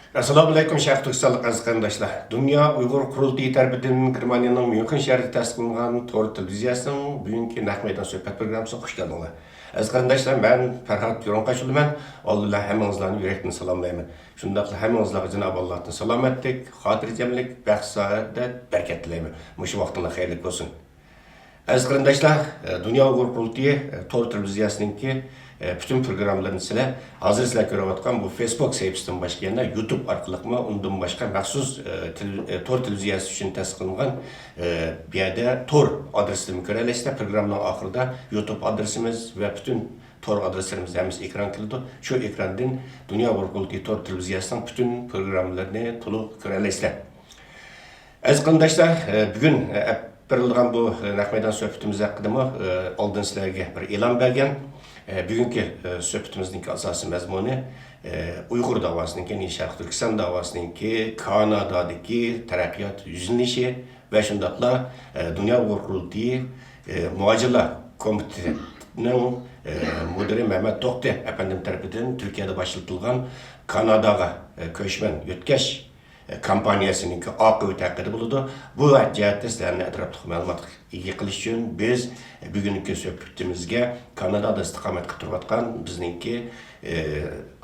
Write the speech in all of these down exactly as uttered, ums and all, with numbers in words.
ئەسسالامۇئەلەيكۇم، شەرقىي تۈركىستانلىق ئەزىز قېرىنداشلار! دۇنيا ئۇيغۇر قۇرۇلتىيى تەرىپىدىن گېرمانىيەنىڭ ميۇنخېن شەھىرىدە تەسىس قىلىنغان تور تېلېۋىزىيەسىنىڭ بۈگۈنكى نەق مەيدان سۆھبەت پروگراممىسىغا خۇش كەلدىڭلار. ئەزىز قېرىنداشلار، مەن پەرھات يورۇنقاش بولىمەن. ئالدى بىلەن ھەممىڭىزلارنى يۈرەكتىن سالاملايمەن. شۇنداقلا ھەممىڭىزلارغا جانابى ئاللاھتىن سالامەتلىك، خاتىرجەملىك، بەخت، سائادەت، بەرىكەت تىلەيمەن. مۇشۇ ۋاقتىڭلار خەيرلىك بولسۇن. ئەزىز قېرىنداشلار، دۇنيا ئۇيغۇر قۇرۇلتىيى تور تېلېۋىزىيەسىنىڭكى پۈتۈن پروگراممىلىرىنى سىلەر ھازىر سىلەر كۆرۈۋاتقان بۇ فېيسبۇك سەھىپىسىدىن باشقا يەنە يۇتۇب ئارقىلىقمۇ، ئۇندىن باشقا مەخسۇس تېل-، تور تېلېۋىزىيەسى ئۈچۈن تەسىس قىلىنغان بۇ يەردە تور ئادرېسىدىنمۇ كۆرەلەيسىلەر. پروگراممىنىڭ ئاخىرىدا يۇتۇب ئادرېسىمىز ۋە پۈتۈن تور ئادرېسلىرىمىز ھەممىسى ئېكران كېلىدۇ. شۇ ئېكراندىن دۇنيا ئۇيغۇر قۇرۇلتىيى تور تېلېۋىزىيەسىنىڭ پۈتۈن پروگراممىلىرىنى تولۇق كۆرەلەيسىلەر. ئەزىز قېرىنداشلار، بۈگۈن ئېلىپ بېرىلىدىغان بۇ نەق مەيدان سۆھبىتىمىز ھەققىدىمۇ ئالدىن سىلەرگە بىر ئېلان بەرگەن. بۈگۈنكى سۆھبىتىمىزنىڭكى ئاساسىي مەزمۇنى ئۇيغۇر داۋاسىنىڭكى، يەنى شەرقىي تۈركىستان داۋاسىنىڭكى كانادادىكى تەرەققىيات يۈزلىنىشى ۋە شۇنداقلا دۇنيا ئۇيغۇر قۇرۇلتىيى مۇھاجىرلار كومىتېتىنىڭ مۇدىرى مەمەت توختى ئەپەندىم تەرىپىدىن تۈركىيەدە باشلىتىلغان كاناداغا كۆچمەن يۆتكەش كامپانىيەسىنىڭكى ئاقىۋىتى ھەققىدە بولىدۇ. بۇ جەھەتتە سىلەرنى ئەتراپلىق مەلۇماتقا ئىگە قىلىش ئۈچۈن بىز بۈگۈنكى سۆھبىتىمىزگە كانادادا ئىستىقامەت قىلىپ تۇرۇۋاتقان بىزنىڭكى، ئە،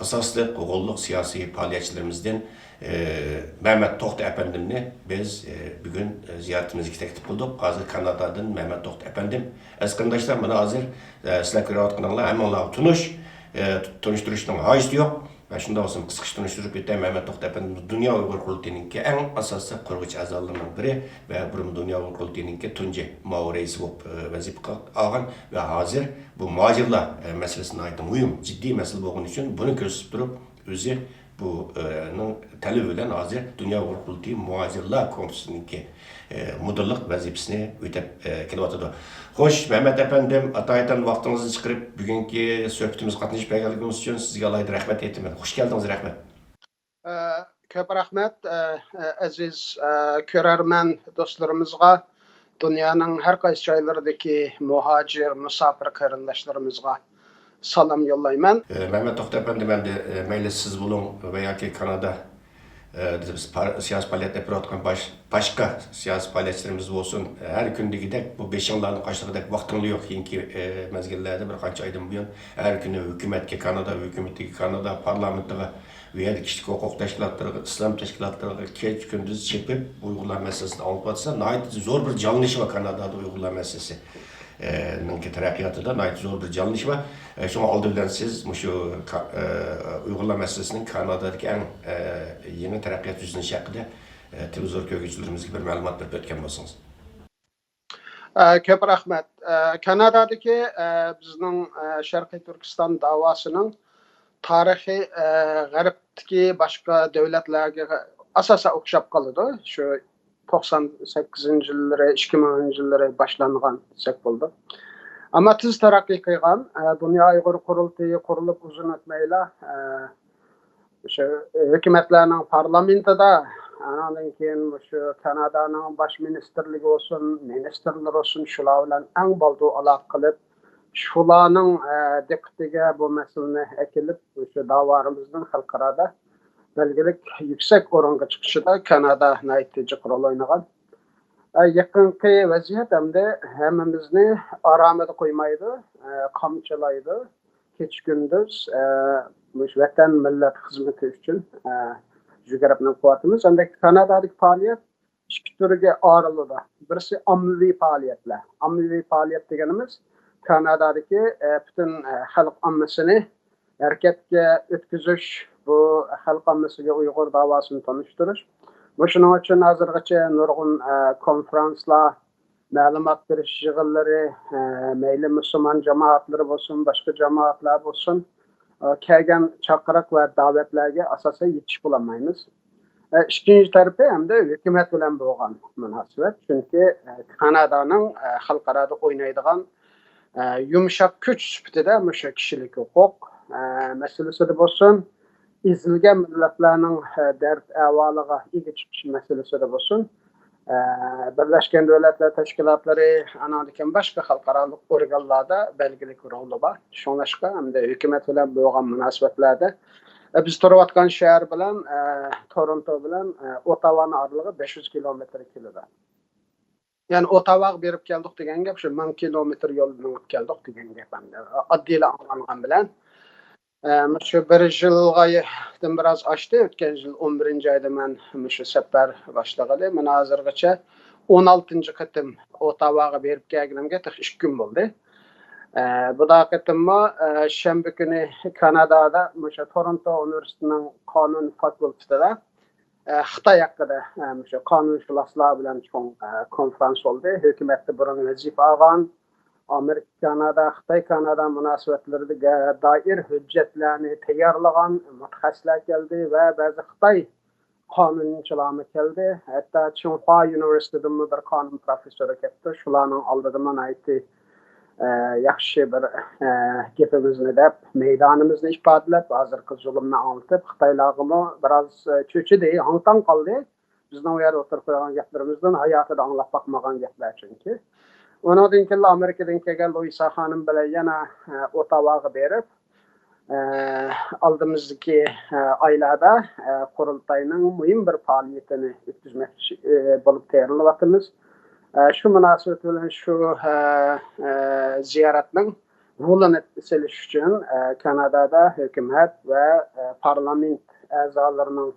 ئاساسلىق غوللۇق سىياسىي پائالىيەتچىلىرىمىزدىن، ئە، مەمەت توختى ئەپەندىمنى بىز، ئە، بۈگۈن، ئە، زىيارىتىمىزگە تەكلىپ قىلدۇق. ھازىر كانادادىن مەمەت توختى ئەپەندىم. ئەزىز قېرىنداشلار، مانا ھازىر، ئە، سىلەر كۆرۈۋاتقىنىڭلار ھەممىڭلارغا تونۇش، ئە، تونۇشتۇرۇشنىڭ ھاجىتى يوق. ۋە شۇنداق بولسىمۇ قىسقىچە تونۇشتۇرۇپ ئۆتەي، مەمەت توختى ئەپەندىمىز دۇنيا ئۇيغۇر قۇرۇلتىيىنىڭكى ئەڭ ئاساسىي قۇرغۇچى ئەزالىرىنىڭ بىرى ۋە بۇرۇن دۇنيا ئۇيغۇر قۇرۇلتىيىنىڭكى تۇنجى مۇئاۋىن رەئىسى بولۇپ، ئە، ۋەزىپە ئالغان ۋە ھازىر بۇ مۇھاجىرلار، ئە، مەسىلىسى ناھايىتى مۇھىم، جىددىي مەسىلە بولغىنى ئۈچۈن بۇنى كۆرسىتىپ تۇرۇپ، ئۆزى بۇ، ئە، نىڭ تەلىپى بىلەن ھازىر دۇنيا ئۇيغۇر قۇرۇلتىيى مۇھاجىرلار كومىتېتىنىڭكى ئە، مۇدىرلىق ۋەزىپىسىنى ئۆتەپ، ئە، كېلىۋاتىدۇ. خوش، مەمەت ئەپەندىم، ئاتايىتەن ۋاقتىڭىزنى چىقىرىپ، بۈگۈنكى سۆھبىتىمىزگە قاتنىشىپ كەلگەنلىكىڭىز ئۈچۈن سىزگە ئالاھىدە رەھمەت ئېيتىمەن. خوش كەلدىڭىز، رەھمەت. ئە، كۆپ رەھمەت، ئە، ئە، ئەزىز، ئە، كۆرەرمەن دوستلىرىمىزغا، دۇنيانىڭ ھەر قايسى جايلىرىدىكى مۇھاجىر، مۇساپىر قېرىنداشلىرىمىزغا سالام يوللايمەن. ئە، مەمەت توختى ئەپەندىم، ئەمدى، ئە، مەيلى سىز بولۇڭ ۋە ياكى كانادا ئە، بىز پار-، سىياسىي پائالىيەت ئېلىپ بېرىۋاتقان باش-، باشقا سىياسىي پائالىيەتچىلىرىمىز بولسۇن، ھەر كۈندىكىدەك بۇ بېشىڭلارنى قاشلىغۇدەك ۋاقتىڭلار يوق. كېيىنكى، ئە، مەزگىللەردە بىر قانچە ئايدىن بۇيان ھەر كۈنى ھۆكۈمەتكە، كانادا ھۆكۈمىتىگە، كانادا پارلامېنتىغا، ئۇ يەردە كىشىلىك ھوقۇق تەشكىلاتلىرىغا، ئىسلام تەشكىلاتلىرىغا كېچە-كۈندۈز چېپىپ، ئۇيغۇرلار مەسىلىسىنى ئاڭلىتىۋاتسا، ناھايىتى زور بىر جانلىنىش بار كانادادا ئۇيغۇرلار مەسىلىسى. ئە، نىڭكى تەرەققىياتىدا ناھايىتى زور بىر جانلىنىش بار. ئە، شۇڭا ئالدى بىلەن سىز مۇشۇ كا-، ئە، ئۇيغۇرلار مەسىلىسىنىڭ كانادادىكى ئەڭ، ئە، يېڭى تەرەققىيات يۈزلىنىشى ھەققىدە، ئە، تېلېۋىزور كۆرگۈچىلىرىمىزگە بىر مەلۇمات بېرىپ ئۆتكەن بولسىڭىز. ئە، كۆپ رەھمەت. ئە، كانادادىكى، ئە، بىزنىڭ، ئە، شەرقىي تۈركىستان داۋاسىنىڭ تارىخى، ئە، غەربتىكى باشقا دۆلەتلەرگە ئاساسەن ئوخشاپ قالىدۇ. شۇ توقسان سەككىزىنچى يىللىرى، ئىككى مىڭىنچى يىللىرى باشلانغان دېسەك بولىدۇ. ئەمما تېز تەرەققىي قىلغان، ئە، دۇنيا ئۇيغۇر قۇرۇلتىيى قۇرۇلۇپ ئۇزۇن ئۆتمەيلا، ئە، شۇ ھۆكۈمەتلەرنىڭ پارلامېنتىدا، ئانىڭدىن كېيىن مۇشۇ كانادانىڭ باش مىنىستىرلىكى بولسۇن، مىنىستىرلىرى بولسۇن، شۇلار بىلەن ئەڭ بالدۇر ئالاقە قىلىپ، شۇلارنىڭ، ئە، دىققىتىگە بۇ مەسىلىنى ئەكېلىپ، مۇشۇ داۋالىرىمىزنىڭ خەلقئارادا بەلگىلىك يۈكسەك ئورۇنغا چىقىشىدا كانادا ناھايىتى جىق رول ئوينىغان. ئە، يېقىنقى ۋەزىيەت ئەمدى ھەممىمىزنى ئارامىدا قويمايدۇ، ئە، قامچىلايدۇ. كېچە-كۈندۈز، ئە، مۇشۇ ۋەتەن، مىللەت خىزمىتى ئۈچۈن، ئە، يۈگۈرۈپ مېڭىۋاتىمىز. ئەمدى كانادادىكى پائالىيەت ئىككى تۈرگە ئايرىلىدۇ. بىرسى ئاممىۋى پائالىيەتلەر. ئاممىۋى پائالىيەت دېگىنىمىز كانادادىكى، ئە، پۈتۈن، ئە، خەلق ئاممىسىنى ھەرىكەتكە ئۆتكۈزۈش، بۇ خەلق ئاممىسىگە ئۇيغۇر داۋاسىنى تونۇشتۇرۇش. مۇشۇنىڭ ئۈچۈن ھازىرغىچە نۇرغۇن، ئە، كونفرانسلار، مەلۇمات بېرىش يىغىنلىرى، ئە، مەيلى مۇسۇلمان جامائەتلىرى بولسۇن، باشقا جامائەتلەر بولسۇن، ئە، كەلگەن چاقىرىق ۋە دەۋەتلەرگە ئاساسەن يېتىشىپ بولالمايمىز. ئە، ئىككىنچى تەرىپى ئەمدى ھۆكۈمەت بىلەن بولغان مۇناسىۋەت. چۈنكى، ئە، كانادانىڭ، ئە، خەلقئارادا ئوينايدىغان، ئە، يۇمشاق كۈچ سۈپىتىدە مۇشۇ كىشىلىك ھوقۇق، ئە، مەسىلىسىدە بولسۇن، ئېزىلگەن مىللەتلەرنىڭ، ئە، دەرد ئەھۋالىغا ئىگە چىقىش مەسىلىسىدە بولسۇن، ئە، بىرلەشكەن دۆلەتلەر تەشكىلاتلىرى، ئانىڭدىن كېيىن باشقا خەلقئارالىق ئورگانلاردا بەلگىلىك رولى بار. شۇڭلاشقا ئەمدى ھۆكۈمەت بىلەن بولغان مۇناسىۋەتلەردە بىز تۇرۇۋاتقان شەھەر بىلەن، ئە، تورونتو بىلەن، ئە، ئوتاۋانىڭ ئارىلىقى بەش يۈز كىلومېتىر كېلىدۇ. يەنى ئوتاۋاغا بېرىپ كەلدۇق دېگەن گەپ شۇ، مىڭ كىلومېتىر يول مېڭىپ كەلدۇق دېگەن گەپ ئەمدى. ئاددىيلا ئاڭلانغان بىلەن. ئە، مۇشۇ بىر يىلغا بىر ئاز ئاشتى. ئۆتكەن يىل ئون بىرىنچى ئايدا مەن مۇشۇ سەپەر باشلىغىلى. مانا ھازىرغىچە ئون ئالتىنچى قېتىم ئوتاۋاغا بېرىپ كەلگىنىمگە تېخى ئىككى كۈن بولدى. ئە، بۇ دا قېتىممۇ، ئە، شەنبە كۈنى كانادادا مۇشۇ تورونتو ئۇنىۋېرسىتېتىنىڭ قانۇن فاكۇلتېتىدا، ئە، خىتاي ھەققىدە، ئە، مۇشۇ قانۇنشۇناسلار بىلەن چوڭ، ئە، كونفرانس بولدى. ھۆكۈمەتتە بۇرۇن ۋەزىپە ئالغان، ئامېرىكا كانادا، خىتاي كانادا مۇناسىۋەتلىرىگە دائىر ھۆججەتلەرنى تەييارلىغان مۇتەخەسسىسلەر كەلدى ۋە بەزى خىتاي قانۇنچىلارمۇ كەلدى. ھەتتا چىڭخۇا ئۇنىۋېرسىتېتىدىنمۇ بىر قانۇن پروفېسسورى كەپتۇ. شۇلارنىڭ ئالدىدىمۇ ناھايىتى، ئە، ياخشى بىر، ئە، گېپىمىزنى دەپ، مەيدانىمىزنى ئىپادىلەپ، ھازىرقى زۇلۇمنى ئاڭلىتىپ، خىتايلارغىمۇ بىراز، ئە، چۆچۈدى، ھاڭ-تاڭ قالدى. بىزنىڭ ئۇ يەردە ئوتتۇرىغا قويغان گەپلىرىمىزدىن ھاياتىدا ئاڭلاپ باقمىغان گەپلەر چۈنكى. ئۇنىڭدىن كېيىن ئامېرىكىدىن كەلگەن لۇئىسا خانىم بىلەن يەنە، ئە، ئوتاۋاغا بېرىپ، ئە، ئالدىمىزدىكى، ئە، ئايلاردا، ئە، قۇرۇلتاينىڭ مۇھىم بىر پائالىيىتىنى ئۆتكۈزمەكچى، ئە، بولۇپ تەييارلىنىۋاتىمىز. ئە، شۇ مۇناسىۋەت بىلەن شۇ، ئە، ئە، زىيارەتنىڭ رولىنى سېلىش ئۈچۈن، ئە، كانادادا ھۆكۈمەت ۋە، ئە، پارلامېنت ئەزالىرىنىڭ،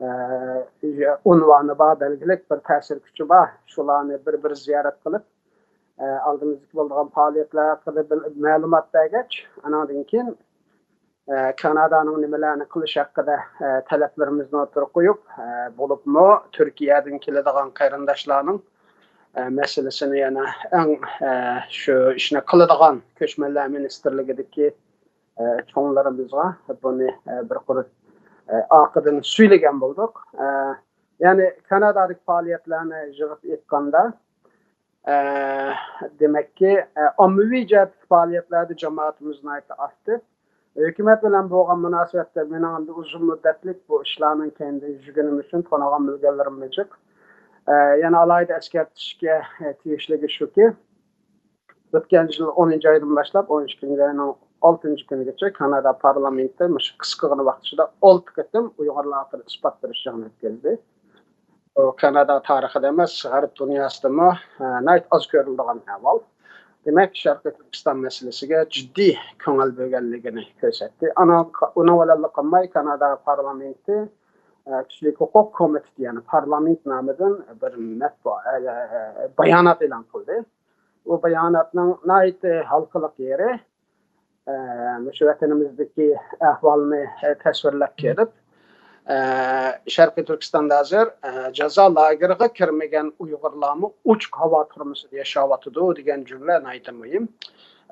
ئە، ئۇنۋانى بار، بەلگىلىك بىر تەسىر كۈچى بار. شۇلارنى بىر-بىر زىيارەت قىلىپ، ئە، ئالدىمىزدىكى بولىدىغان پائالىيەتلەر ھەققىدە بىل-، مەلۇمات بەرگەچ، ئانىڭدىن كېيىن، ئە، كانادانىڭ نېمىلەرنى قىلىش ھەققىدە، ئە، تەلەپلىرىمىزنى ئوتتۇرىغا قويۇپ، ئە، بولۇپمۇ تۈركىيەدىن كېلىدىغان قېرىنداشلارنىڭ، ئە، مەسىلىسىنى يەنە ئەڭ، ئە، شۇ ئىشنى قىلىدىغان كۆچمەنلەر مىنىستىرلىكىدىكى، ئە، چوڭلىرىمىزغا بۇنى، ئە، بىر قۇر، ئە، ئارقىدىن سۈيلىگەن بولدۇق. ئە، يەنى كانادادىكى پائالىيەتلەرنى يىغىپ ئېيتقاندا، ئە، دېمەككى، ئە، ئاممىۋى جەھەتتىكى پائالىيەتلەردە جامائىتىمىز ناھايىتى ئاكتىپ. ھۆكۈمەت بىلەن بولغان مۇناسىۋەتتە مېنىڭ ئەمدى ئۇزۇن مۇددەتلىك بۇ ئىشلارنىڭ كەينىدىن يۈرگىنىم ئۈچۈن تونۇغان بىلگەنلىرىممۇ جىق. ئە، يەنە ئالاھىدە ئەسكەرتىشكە، ئە، تېگىشلىكى شۇكى، ئۆتكەن يىل ئونىنچى ئايدىن باشلاپ ئون ئىككىنچى ئاينىڭ ئالتىنچى كۈنىگىچە كانادا پارلامېنتى مۇشۇ قىسقىغىنە ۋاقىت ئىچىدە ئالتە قېتىم ئۇيغۇرلار ھەققىدە ئىسپات بېرىش يىغىنى ئۆتكۈزدى. بۇ كانادا تارىخىدا ئەمەس، غەرب دۇنياسىدىمۇ، ئە، ناھايىتى ئاز كۆرۈلىدىغان ئەھۋال. دېمەك، شەرقىي تۈركىستان مەسىلىسىگە جىددىي كۆڭۈل بۆلگەنلىكىنى كۆرسەتتى. ئانا-، ئۇنىڭ بىلەنلا قالماي، كانادا پارلامېنتى، ئە، كىشىلىك ھوقۇق كومىتېتى، يەنى پارلامېنت نامىدىن بىر مەتبۇ-، ئە، بايانات ئېلان قىلدى. بۇ باياناتنىڭ ناھايىتى ھالقىلىق يېرى، ئە، مۇشۇ ۋەتىنىمىزدىكى ئەھۋالنى، ئە، تەسۋىرلەپ كېلىپ، ئە، شەرقىي تۈركىستاندا ھازىر، ئە، جازا لاگېرىغا كىرمىگەن ئۇيغۇرلارمۇ ئوچۇق ھاۋا تۈرمىسىدە ياشاۋاتىدۇ دېگەن جۈملە ناھايىتى مۇھىم.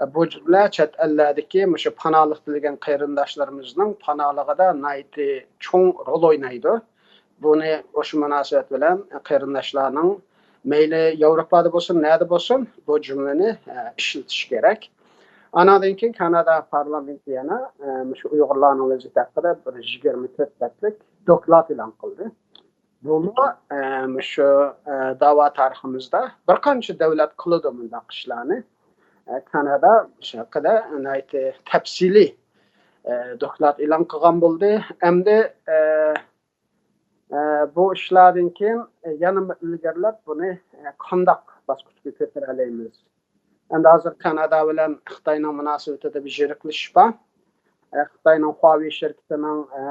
ئە، بۇ جۈملە چەت ئەللەردىكى مۇشۇ پاناھلىق تىلىگەن قېرىنداشلىرىمىزنىڭ پاناھلىقىدا ناھايىتى چوڭ رول ئوينايدۇ. بۇنى مۇشۇ مۇناسىۋەت بىلەن قېرىنداشلارنىڭ مەيلى ياۋروپادا بولسۇن، نەدە بولسۇن، بۇ جۈملىنى، ئە، ئىشلىتىش كېرەك. ئاناندىن كېيىن كانادا پارلامېنتى يەنە، ئە، مۇشۇ ئۇيغۇرلارنىڭ ۋەزىيىتى ھەققىدە بىر يىگىرمە تۆت بەتلىك دوكلات ئېلان قىلدى. بۇمۇ، ئە، مۇشۇ، ئە، داۋا تارىخىمىزدا بىر قانچە دۆلەت قىلىدۇ مۇنداق ئىشلارنى. ئە، كانادا مۇشۇ ھەققىدە ناھايىتى تەپسىلىي، ئە، دوكلات ئېلان قىلغان بولدى. ئەمدى، ئە، ئە، بۇ ئىشلاردىن كېيىن، ئە، يەنىمۇ ئىلگىرىلەپ بۇنى، ئە، قانداق باسقۇچقا كۆتۈرەلەيمىز؟ ئەمدى ھازىر كانادا بىلەن خىتاينىڭ مۇناسىۋىتىدە بىر يىرىكلىشىش بار. ئە، خىتاينىڭ خۇاۋېي شىركىتىنىڭ، ئە،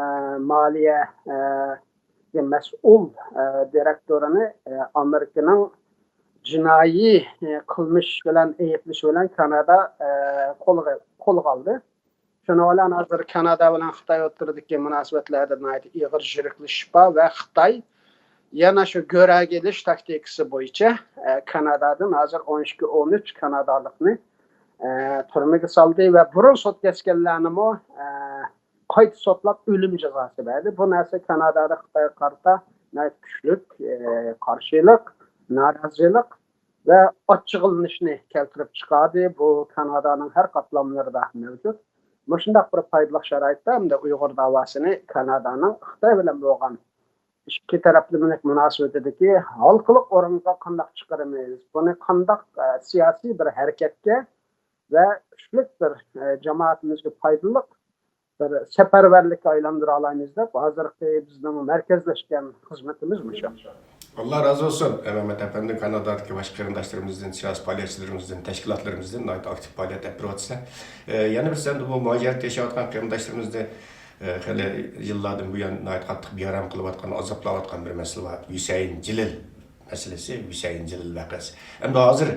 مالىيە، ئە، مەسئۇل، ئە، دىرېكتورىنى، ئە، ئامېرىكىنىڭ جىنايى، ئە، قىلمىش بىلەن ئەيىبلىشى بىلەن كانادا، ئە، قولغا، قولغا ئالدى. شۇنىڭ بىلەن ھازىر كانادا بىلەن خىتاي ئوتتۇرىدىكى مۇناسىۋەتلەردە ناھايىتى ئېغىر يىرىكلىشىش بار ۋە خىتاي يەنە شۇ گۆرەگە ئېلىش تاكتىكىسى بويىچە، ئە، كانادادىن ھازىر ئون ئىككى، ئون ئۈچ كانادالىقنى، ئە، تۈرمىگە سالدى ۋە بۇرۇن سوت كەسكەنلەرنىمۇ، ئە، قايتا سوتلاپ ئۆلۈم جازاسى بەردى. بۇ نەرسە كانادادا خىتايغا قارىتا ناھايىتى كۈچلۈك، ئە، قارشىلىق، نارازىلىق ۋە ئاچچىقلىنىشنى كەلتۈرۈپ چىقاردى. بۇ كانادانىڭ ھەر قاتلاملىرىدا مەۋجۇت. مۇشۇنداق بىر پايدىلىق شارائىتتا ئەمدى ئۇيغۇر داۋاسىنى كانادانىڭ خىتاي بىلەن بولغان ئىككى تەرەپلىمىلىك مۇناسىۋىتىدىكى ھالقىلىق ئورۇنغا قانداق چىقىرىمىز؟ بۇنى قانداق، ئە، سىياسىي بىر ھەرىكەتكە ۋە كۈچلۈك بىر، ئە، جامائىتىمىزگە پايدىلىق سەپەرۋەرلىككە ئايلاندۇرالايمىز دەپ، ھازىرقى بىزنىڭ مەركەزلەشكەن خىزمىتىمىز مۇشۇ. ئاللا رازى بولسۇن، مەمەت ئەپەندى، كانادادىكى باشقا قېرىنداشلىرىمىزدىن، سىياسىي پائالىيەتچىلىرىمىزدىن، تەشكىلاتلىرىمىزدىن ناھايىتى ئاكتىپ پائالىيەت ئېلىپ بېرىۋاتىسىلەر. ئە، يەنە بىرسى، ئەمدى بۇ مۇھاجىرەتتە ياشاۋاتقان قېرىنداشلىرىمىزنى، ئە، خېلى يىللاردىن بۇيان ناھايىتى قاتتىق بىئارام قىلىۋاتقان، ئازابلاۋاتقان بىر مەسىلە بار. ھۈسەيىن جېلىل مەسىلىسى، ھۈسەيىن جېلىل ۋەقەسى. ئەمدى ھازىر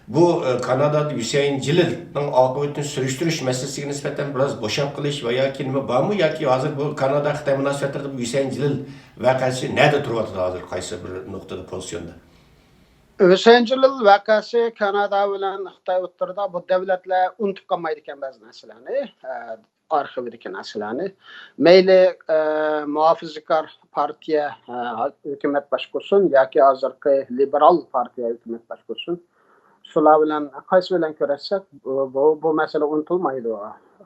بۇ، ئە، كانادادا ھۈسەيىن جېلىلنىڭ ئاقىۋىتىنى سۈرۈشتۈرۈش مەسىلىسىگە نىسبەتەن بىراز بوشاپ قېلىش ۋە ياكى نېمە بارمۇ؟ ياكى ھازىر بۇ كانادا خىتاي مۇناسىۋەتلىرىدە بۇ ھۈسەيىن جېلىل ۋەقەسى نەدە تۇرۇۋاتىدۇ ھازىر؟ قايسى بىر نۇقتىدا، پوزىتسىيوندا؟ ھۈسەيىن جېلىل ۋەقەسى كانادا بىلەن خىتاي ئوتتۇرىدا، بۇ دۆلەتلەر ئۇنتۇپ قالمايدىكەن بەزى نەرسىلەرنى، ئە، ئارخىۋىدىكى نەرسىلەرنى. مەيلى، ئە، مۇھاپىزىكار پارتىيە، ئە، ھۆكۈمەت باشقۇرسۇن ياكى ھازىرقى لىبېرال پارتىيە ھۆكۈمەت باشقۇرسۇن، شۇلار بىلەن قايسى بىلەن كۆرۈشسەك، بۇ، بۇ، بۇ مەسىلە ئۇنتۇلمايدۇ.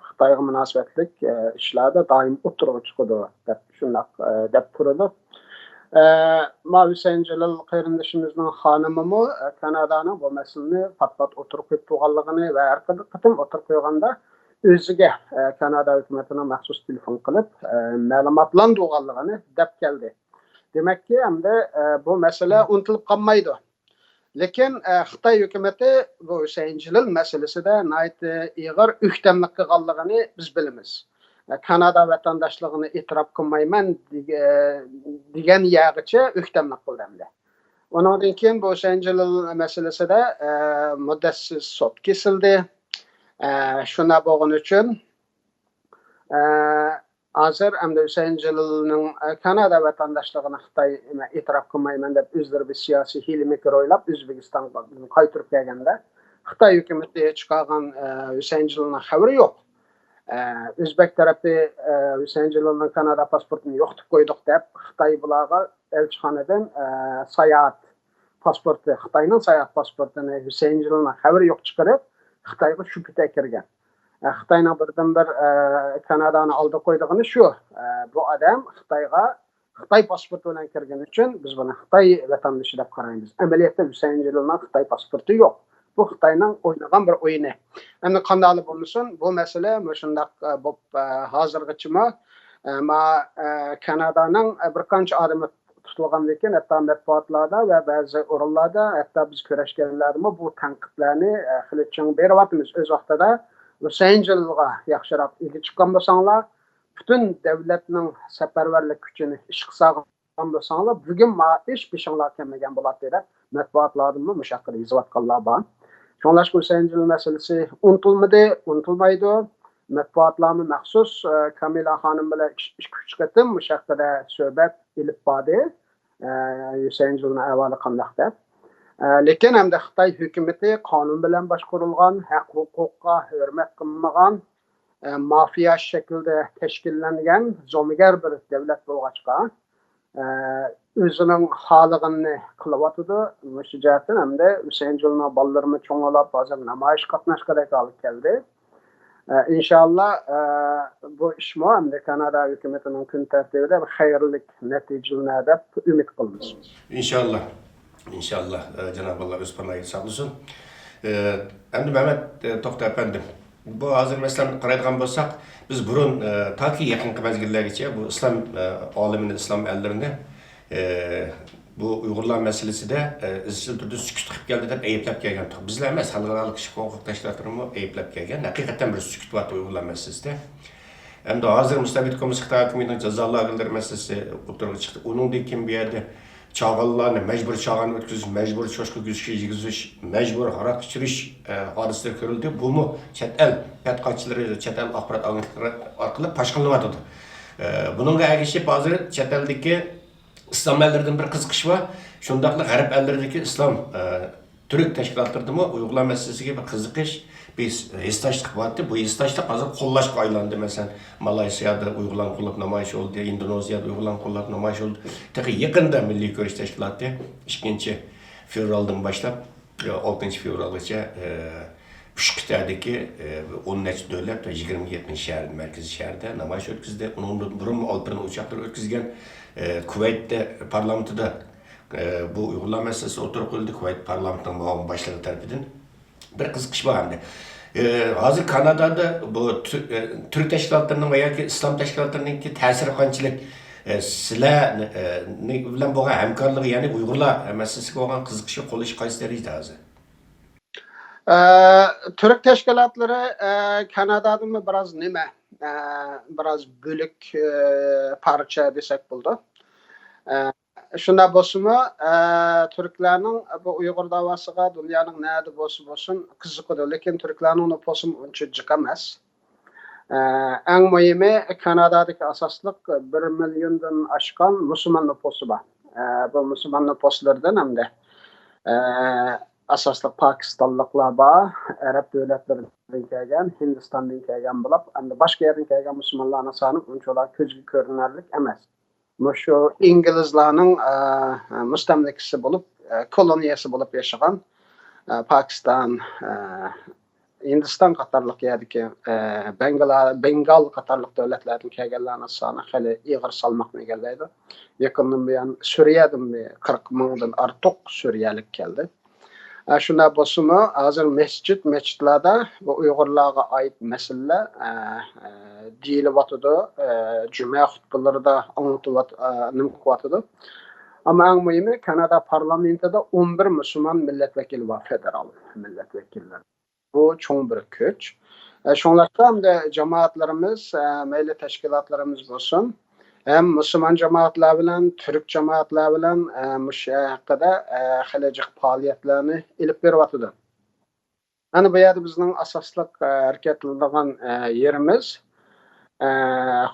خىتايغا مۇناسىۋەتلىك، ئە، ئىشلاردا دائىم ئوتتۇرىغا چىقىدۇ دەپ، شۇنداق، ئە، دەپ تۇرىدۇ. ئە، ما ھۈسەيىن جېلىل قېرىندىشىمىزنىڭ خانىمىمۇ، ئە، كانادانىڭ بۇ مەسىلىنى پات-پات ئوتتۇرىغا قويۇپ تۇرغانلىقىنى ۋە ھەر قېتىم ئوتتۇرىغا قويغاندا ئۆزىگە، ئە، كانادا ھۆكۈمىتىنىڭ مەخسۇس تېلېفون قىلىپ، ئە، مەلۇماتلاندۇرغانلىقىنى دەپ كەلدى. دېمەككى، ئەمدى، ئە، بۇ مەسىلە ئۇنتۇلۇپ قالمايدۇ. لېكىن، ئە، خىتاي ھۆكۈمىتى بۇ ھۈسەيىن جېلىل مەسىلىسىدە ناھايىتى ئېغىر ئۆكتەملىك قىلغانلىقىنى بىز بىلىمىز. ئە، كانادا ۋەتەنداشلىقىنى ئېتىراپ قىلمايمەن دېگە-، دېگەن يەرگىچە ئۆكتەملىك قىلدى ئەمدى. ئۇنىڭدىن كېيىن بۇ ھۈسەيىن جېلىل مەسىلىسىدە، ئە، مۇددەتسىز سوت كېسىلدى. ئە، شۇنداق بولغىنى ئۈچۈن، ئە، ھازىر ئەمدى ھۈسەيىن جېلىلنىڭ، ئە، كانادا ۋەتەنداشلىقىنى خىتاي ئېتىراپ قىلمايمەن دەپ، ئۆزلىرى بىر سىياسىي ھىيلە-مىكىر ئويلاپ، ئۆزبېكىستانغا قايتۇرۇپ كەلگەندە، خىتاي ھۆكۈمىتى چىقارغان، ئە، ھۈسەيىن جېلىلنىڭ خەۋىرى يوق. ئە، ئۆزبەك تەرىپى، ئە، ھۈسەيىن جېلىلنىڭ كانادا پاسپورتىنى يوقىتىپ قويدۇق دەپ، خىتاي بۇلارغا ئەلچىخانىدىن، ئە، ساياھەت پاسپورتى، خىتاينىڭ ساياھەت پاسپورتىنى ھۈسەيىن جېلىلنىڭ خەۋىرى يوق چىقىرىپ، خىتايغا شۇ پېتى كىرگەن. ئە، خىتاينىڭ بىردىنبىر، ئە، كانادانى ئالدىغا قويىدىغىنى شۇ. ئە، بۇ ئادەم خىتايغا، خىتاي پاسپورتى بىلەن كىرگىنى ئۈچۈن بىز بۇنى خىتاي ۋەتەندىشى دەپ قارايمىز. ئەمەلىيەتتە ھۈسەيىن جېلىلنىڭ خىتاي پاسپورتى يوق. بۇ خىتاينىڭ ئوينىغان بىر ئويۇنى. ئەمدى قانداقلا بولمىسۇن، بۇ مەسىلە مۇشۇنداق، ئە، بولۇپ، ئە، ھازىرغىچىمۇ، ئە، ما، ئە، كانادانىڭ، ئە، بىر قانچە ئادىمى تۇتۇلغاندىن كېيىن، ھەتتا مەتبۇئاتلاردا ۋە بەزى ئورۇنلاردا، ھەتتا بىز كۆرۈشكەنلەردىمۇ بۇ تەنقىدلەرنى، ئە، خېلى چىڭ بېرىۋاتىمىز. ئۆز ۋاقتىدا ھۈسەيىن جېلىلغا ياخشىراق ئىگە چىققان بولساڭلار، پۈتۈن دەۋلەتنىڭ سەپەرۋەرلىك كۈچىنى ئىشقا سالغان بولساڭلار، بۈگۈن ما ئىش بېشىڭلارغا كەلمىگەن بولاتتى دەپ مەتبۇئاتلاردىمۇ مۇشۇ ھەققىدە يېزىۋاتقانلار بار. شۇڭلاشقا ھۈسەيىن جېلىل مەسىلىسى ئۇنتۇلمىدى، ئۇنتۇلمايدۇ. مەتبۇئاتلارمۇ مەخسۇس، ئە، كامىلە خانىم بىلەن ئىككى، ئىككى، ئۈچ قېتىم مۇشۇ ھەققىدە سۆھبەت ئېلىپ باردى. ئە، ھۈسەيىن جېلىلنىڭ ئەھۋالى قانداق دەپ. ئە، لېكىن ئەمدى خىتاي ھۆكۈمىتى قانۇن بىلەن باشقۇرۇلغان، ھەق ھوقۇققا ھۆرمەت قىلمىغان، ئە، مافىيا شەكلىدە تەشكىللەنگەن زومىگەر بىر دۆلەت بولغاچقا، ئە، ئۆزىنىڭ خالىغىنىنى قىلىۋاتىدۇ. مۇشۇ جەھەتتىن ئەمدى ھۈسەيىن جېلىلنىڭ بالىلىرىمۇ چوڭلاپ، ھازىر نامايىش قاتناشقۇدەك ھالغا كەلدى. ئە، ئىنشاللا، ئە، بۇ ئىشمۇ ئەمدى كانادا ھۆكۈمىتىنىڭ كۈن تەرتىبىدە بىر خەيرلىك نەتىجىلىنەر دەپ ئۈمىد قىلىمىز. ئىنشاللا. ئىنشاللا، ئە، جانابى ئاللا ئۆز پاناھىدا ساقلىسۇن. ئە، ئەمدى مەمەت، ئە، توختى ئەپەندىم، بۇ ھازىر مەسىلەن قارايدىغان بولساق، بىز بۇرۇن، ئە، تاكى يېقىنقى مەزگىللەرگىچە بۇ ئىسلام، ئە، ئالىمىنى، ئىسلام ئەللىرىنى، ئە، بۇ ئۇيغۇرلار مەسىلىسىدە، ئە، ئىزچىل تۈردە سۈكۈت قىلىپ كەلدى دەپ ئەيىبلەپ كەلگەن. بىزلا ئەمەس، خەلقئارالىق كىشىلىك ھوقۇق تەشكىلاتلىرىمۇ ئەيىبلەپ كەلگەن. ھەقىقەتەن بىر سۈكۈت بار ئۇيغۇرلار مەسىلىسىدە. ئەمدى ھازىر مۇستەبىت كوممۇنىست خىتاي ھاكىمىيىتىنىڭ جازا لاگېرلىرى مەسىلىسى ئوتتۇرىغا چىقتى. ئۇنىڭدىن كېيىن بۇ يەردە چاغانلارنى مەجبۇرىي چاغان ئۆتكۈزۈش، مەجبۇرىي چوشقا گۈزۈشكە يېگۈزۈش، مەجبۇرىي ھاراق ئىچۈرۈش، ئە، ھادىسىلىرى كۆرۈلدى. بۇمۇ چەت ئەل پەتقاچىلىرى، چەت ئەل ئاخبارات ئاگېنتلىقلىرى ئارقىلىق پاش قىلىنىۋاتىدۇ. ئە، بۇنىڭغا ئەگىشىپ ھازىر چەت ئەلدىكى ئىسلام ئەللىرىدىن بىر قىزىقىش بار. شۇنداقلا غەرب ئەللىرىدىكى ئىسلام، ئە، تۈرك تەشكىلاتلىرىدىمۇ ئۇيغۇرلار مەسىلىسىگە بىر قىزىقىش، بىر ھېسداشلىق بارتى. بۇ ھېسداشلىق ھازىر قوللاشقا ئايلاندى. مەسىلەن، مالايسىيادا ئۇيغۇرلارنى قوللاپ نامايىش بولدى، ئىندونېزىيادا ئۇيغۇرلارنى قوللاپ نامايىش بولدى. تېخى يېقىندا مىللىي كۈرەش تەشكىلاتى ئىككىنچى فېۋرالدىن باشلاپ، ئالتىنچى فېۋرالغىچە، ئە، ئۈچ قىتئەدىكى، ئە، ئون نەچچە دۆلەت ۋە يىگىرمە يەتمىش شەھەر، مەركىزىي شەھەردە نامايىش ئۆتكۈزدى. ئۇنىڭدىن بۇرۇنمۇ ئالپىرىن ئۇچاقلىرى ئۆتكۈزگەن، ئە، كۇۋەيتتە پارلامېنتىدا، ئە، بۇ ئۇيغۇرلار مەسىلىسى ئوتتۇرىغا قويۇلدى. كۇۋەيت پارلامېنتىنىڭ مۇئاۋىن باشلىقى تەرىپىدىن. بىر قىزىقىش بار ئەمدى. ئى، ھازىر كانادادا بۇ تۈ-، ئى، تۈرك تەشكىلاتلىرىنىڭ ۋە ياكى ئىسلام تەشكىلاتلىرىنىڭكى تەسىرى قانچىلىك، ئى، سىلەر، ئى، بىلەن بولغان ھەمكارلىقى، يەنى ئۇيغۇرلار مەسىلىسىگە بولغان قىزىقىشى، قوللىشى قايسى دەرىجىدە ھازىر؟ ئە، تۈرك تەشكىلاتلىرى، ئە، كانادادىمۇ بىراز نېمە، ئە، بىراز بۆلۈك، ئە، پارچە دېسەك بولىدۇ. ئە، شۇنداق بولسىمۇ، ئە، تۈركلەرنىڭ بۇ ئۇيغۇر داۋاسىغا دۇنيانىڭ نەدە بولسا بولسۇن قىزىقىدۇ، لېكىن تۈركلەرنىڭ نوپۇسىمۇ ئۇنچە جىق ئەمەس. ئە، ئەڭ مۇھىمى، كانادادىكى ئاساسلىق بىر مىليوندىن ئاشقان مۇسۇلمان نوپۇسى بار. ئە، بۇ مۇسۇلمان نوپۇسلىرىدىن ئەمدى، ئە، ئاساسلىق پاكىستانلىقلار بار، ئەرەب دۆلەتلىرىدىن كەلگەن، ھىندىستاندىن كەلگەن بولۇپ، ئەمدى باشقا يەردىن كەلگەن مۇسۇلمانلارنىڭ سانى ئۇنچىۋالا كۆزگە كۆرۈنەرلىك ئەمەس. مۇشۇ ئىنگلىزلارنىڭ، ئە، مۇستەملىكىسى بولۇپ، ئە، كولونىيەسى بولۇپ ياشىغان، ئە، پاكىستان، ئە، ھىندىستان قاتارلىق يەردىكى، ئە، بەنگلا-، بەنگال قاتارلىق دۆلەتلەردىن كەلگەنلەرنىڭ سانى خېلى ئىغىر سالماقنى ئىگىلەيدۇ. يېقىندىن بۇيان سۈرىيەدىن بىر قىرىق مىڭدىن ئارتۇق سۈرىيەلىك كەلدى. ئە، شۇنداق بولسىمۇ، ھازىر مەسچىت، مەسچىتلەردە بۇ ئۇيغۇرلارغا ئائىت مەسىلىلەر، ئە، ئە، دېيىلىۋاتىدۇ، ئە، جۈمە خۇتبىلىرىدا ئاڭلىتىۋات-، ئە، نېمە قىلىۋاتىدۇ. ئەمما ئەڭ مۇھىمى، كانادا پارلامېنتىدا ئون بىر مۇسۇلمان مىللەت ۋەكىلى بار، فېدېرال مىللەت ۋەكىللىرى. بۇ چوڭ بىر كۈچ. ئە، شۇڭلاشقا ئەمدى جامائەتلىرىمىز، ئە، مەيلى تەشكىلاتلىرىمىز بولسۇن، ھەم مۇسۇلمان جامائەتلەر بىلەن، تۈرك جامائەتلەر بىلەن، ئە، مۇشۇ ھەققىدە، ئە، خېلى جىق پائالىيەتلەرنى ئېلىپ بېرىۋاتىدۇ. ئەنە بۇ يەردە بىزنىڭ ئاساسلىق، ئە، ھەرىكەتلىنىدىغان، ئە، يېرىمىز، ئە،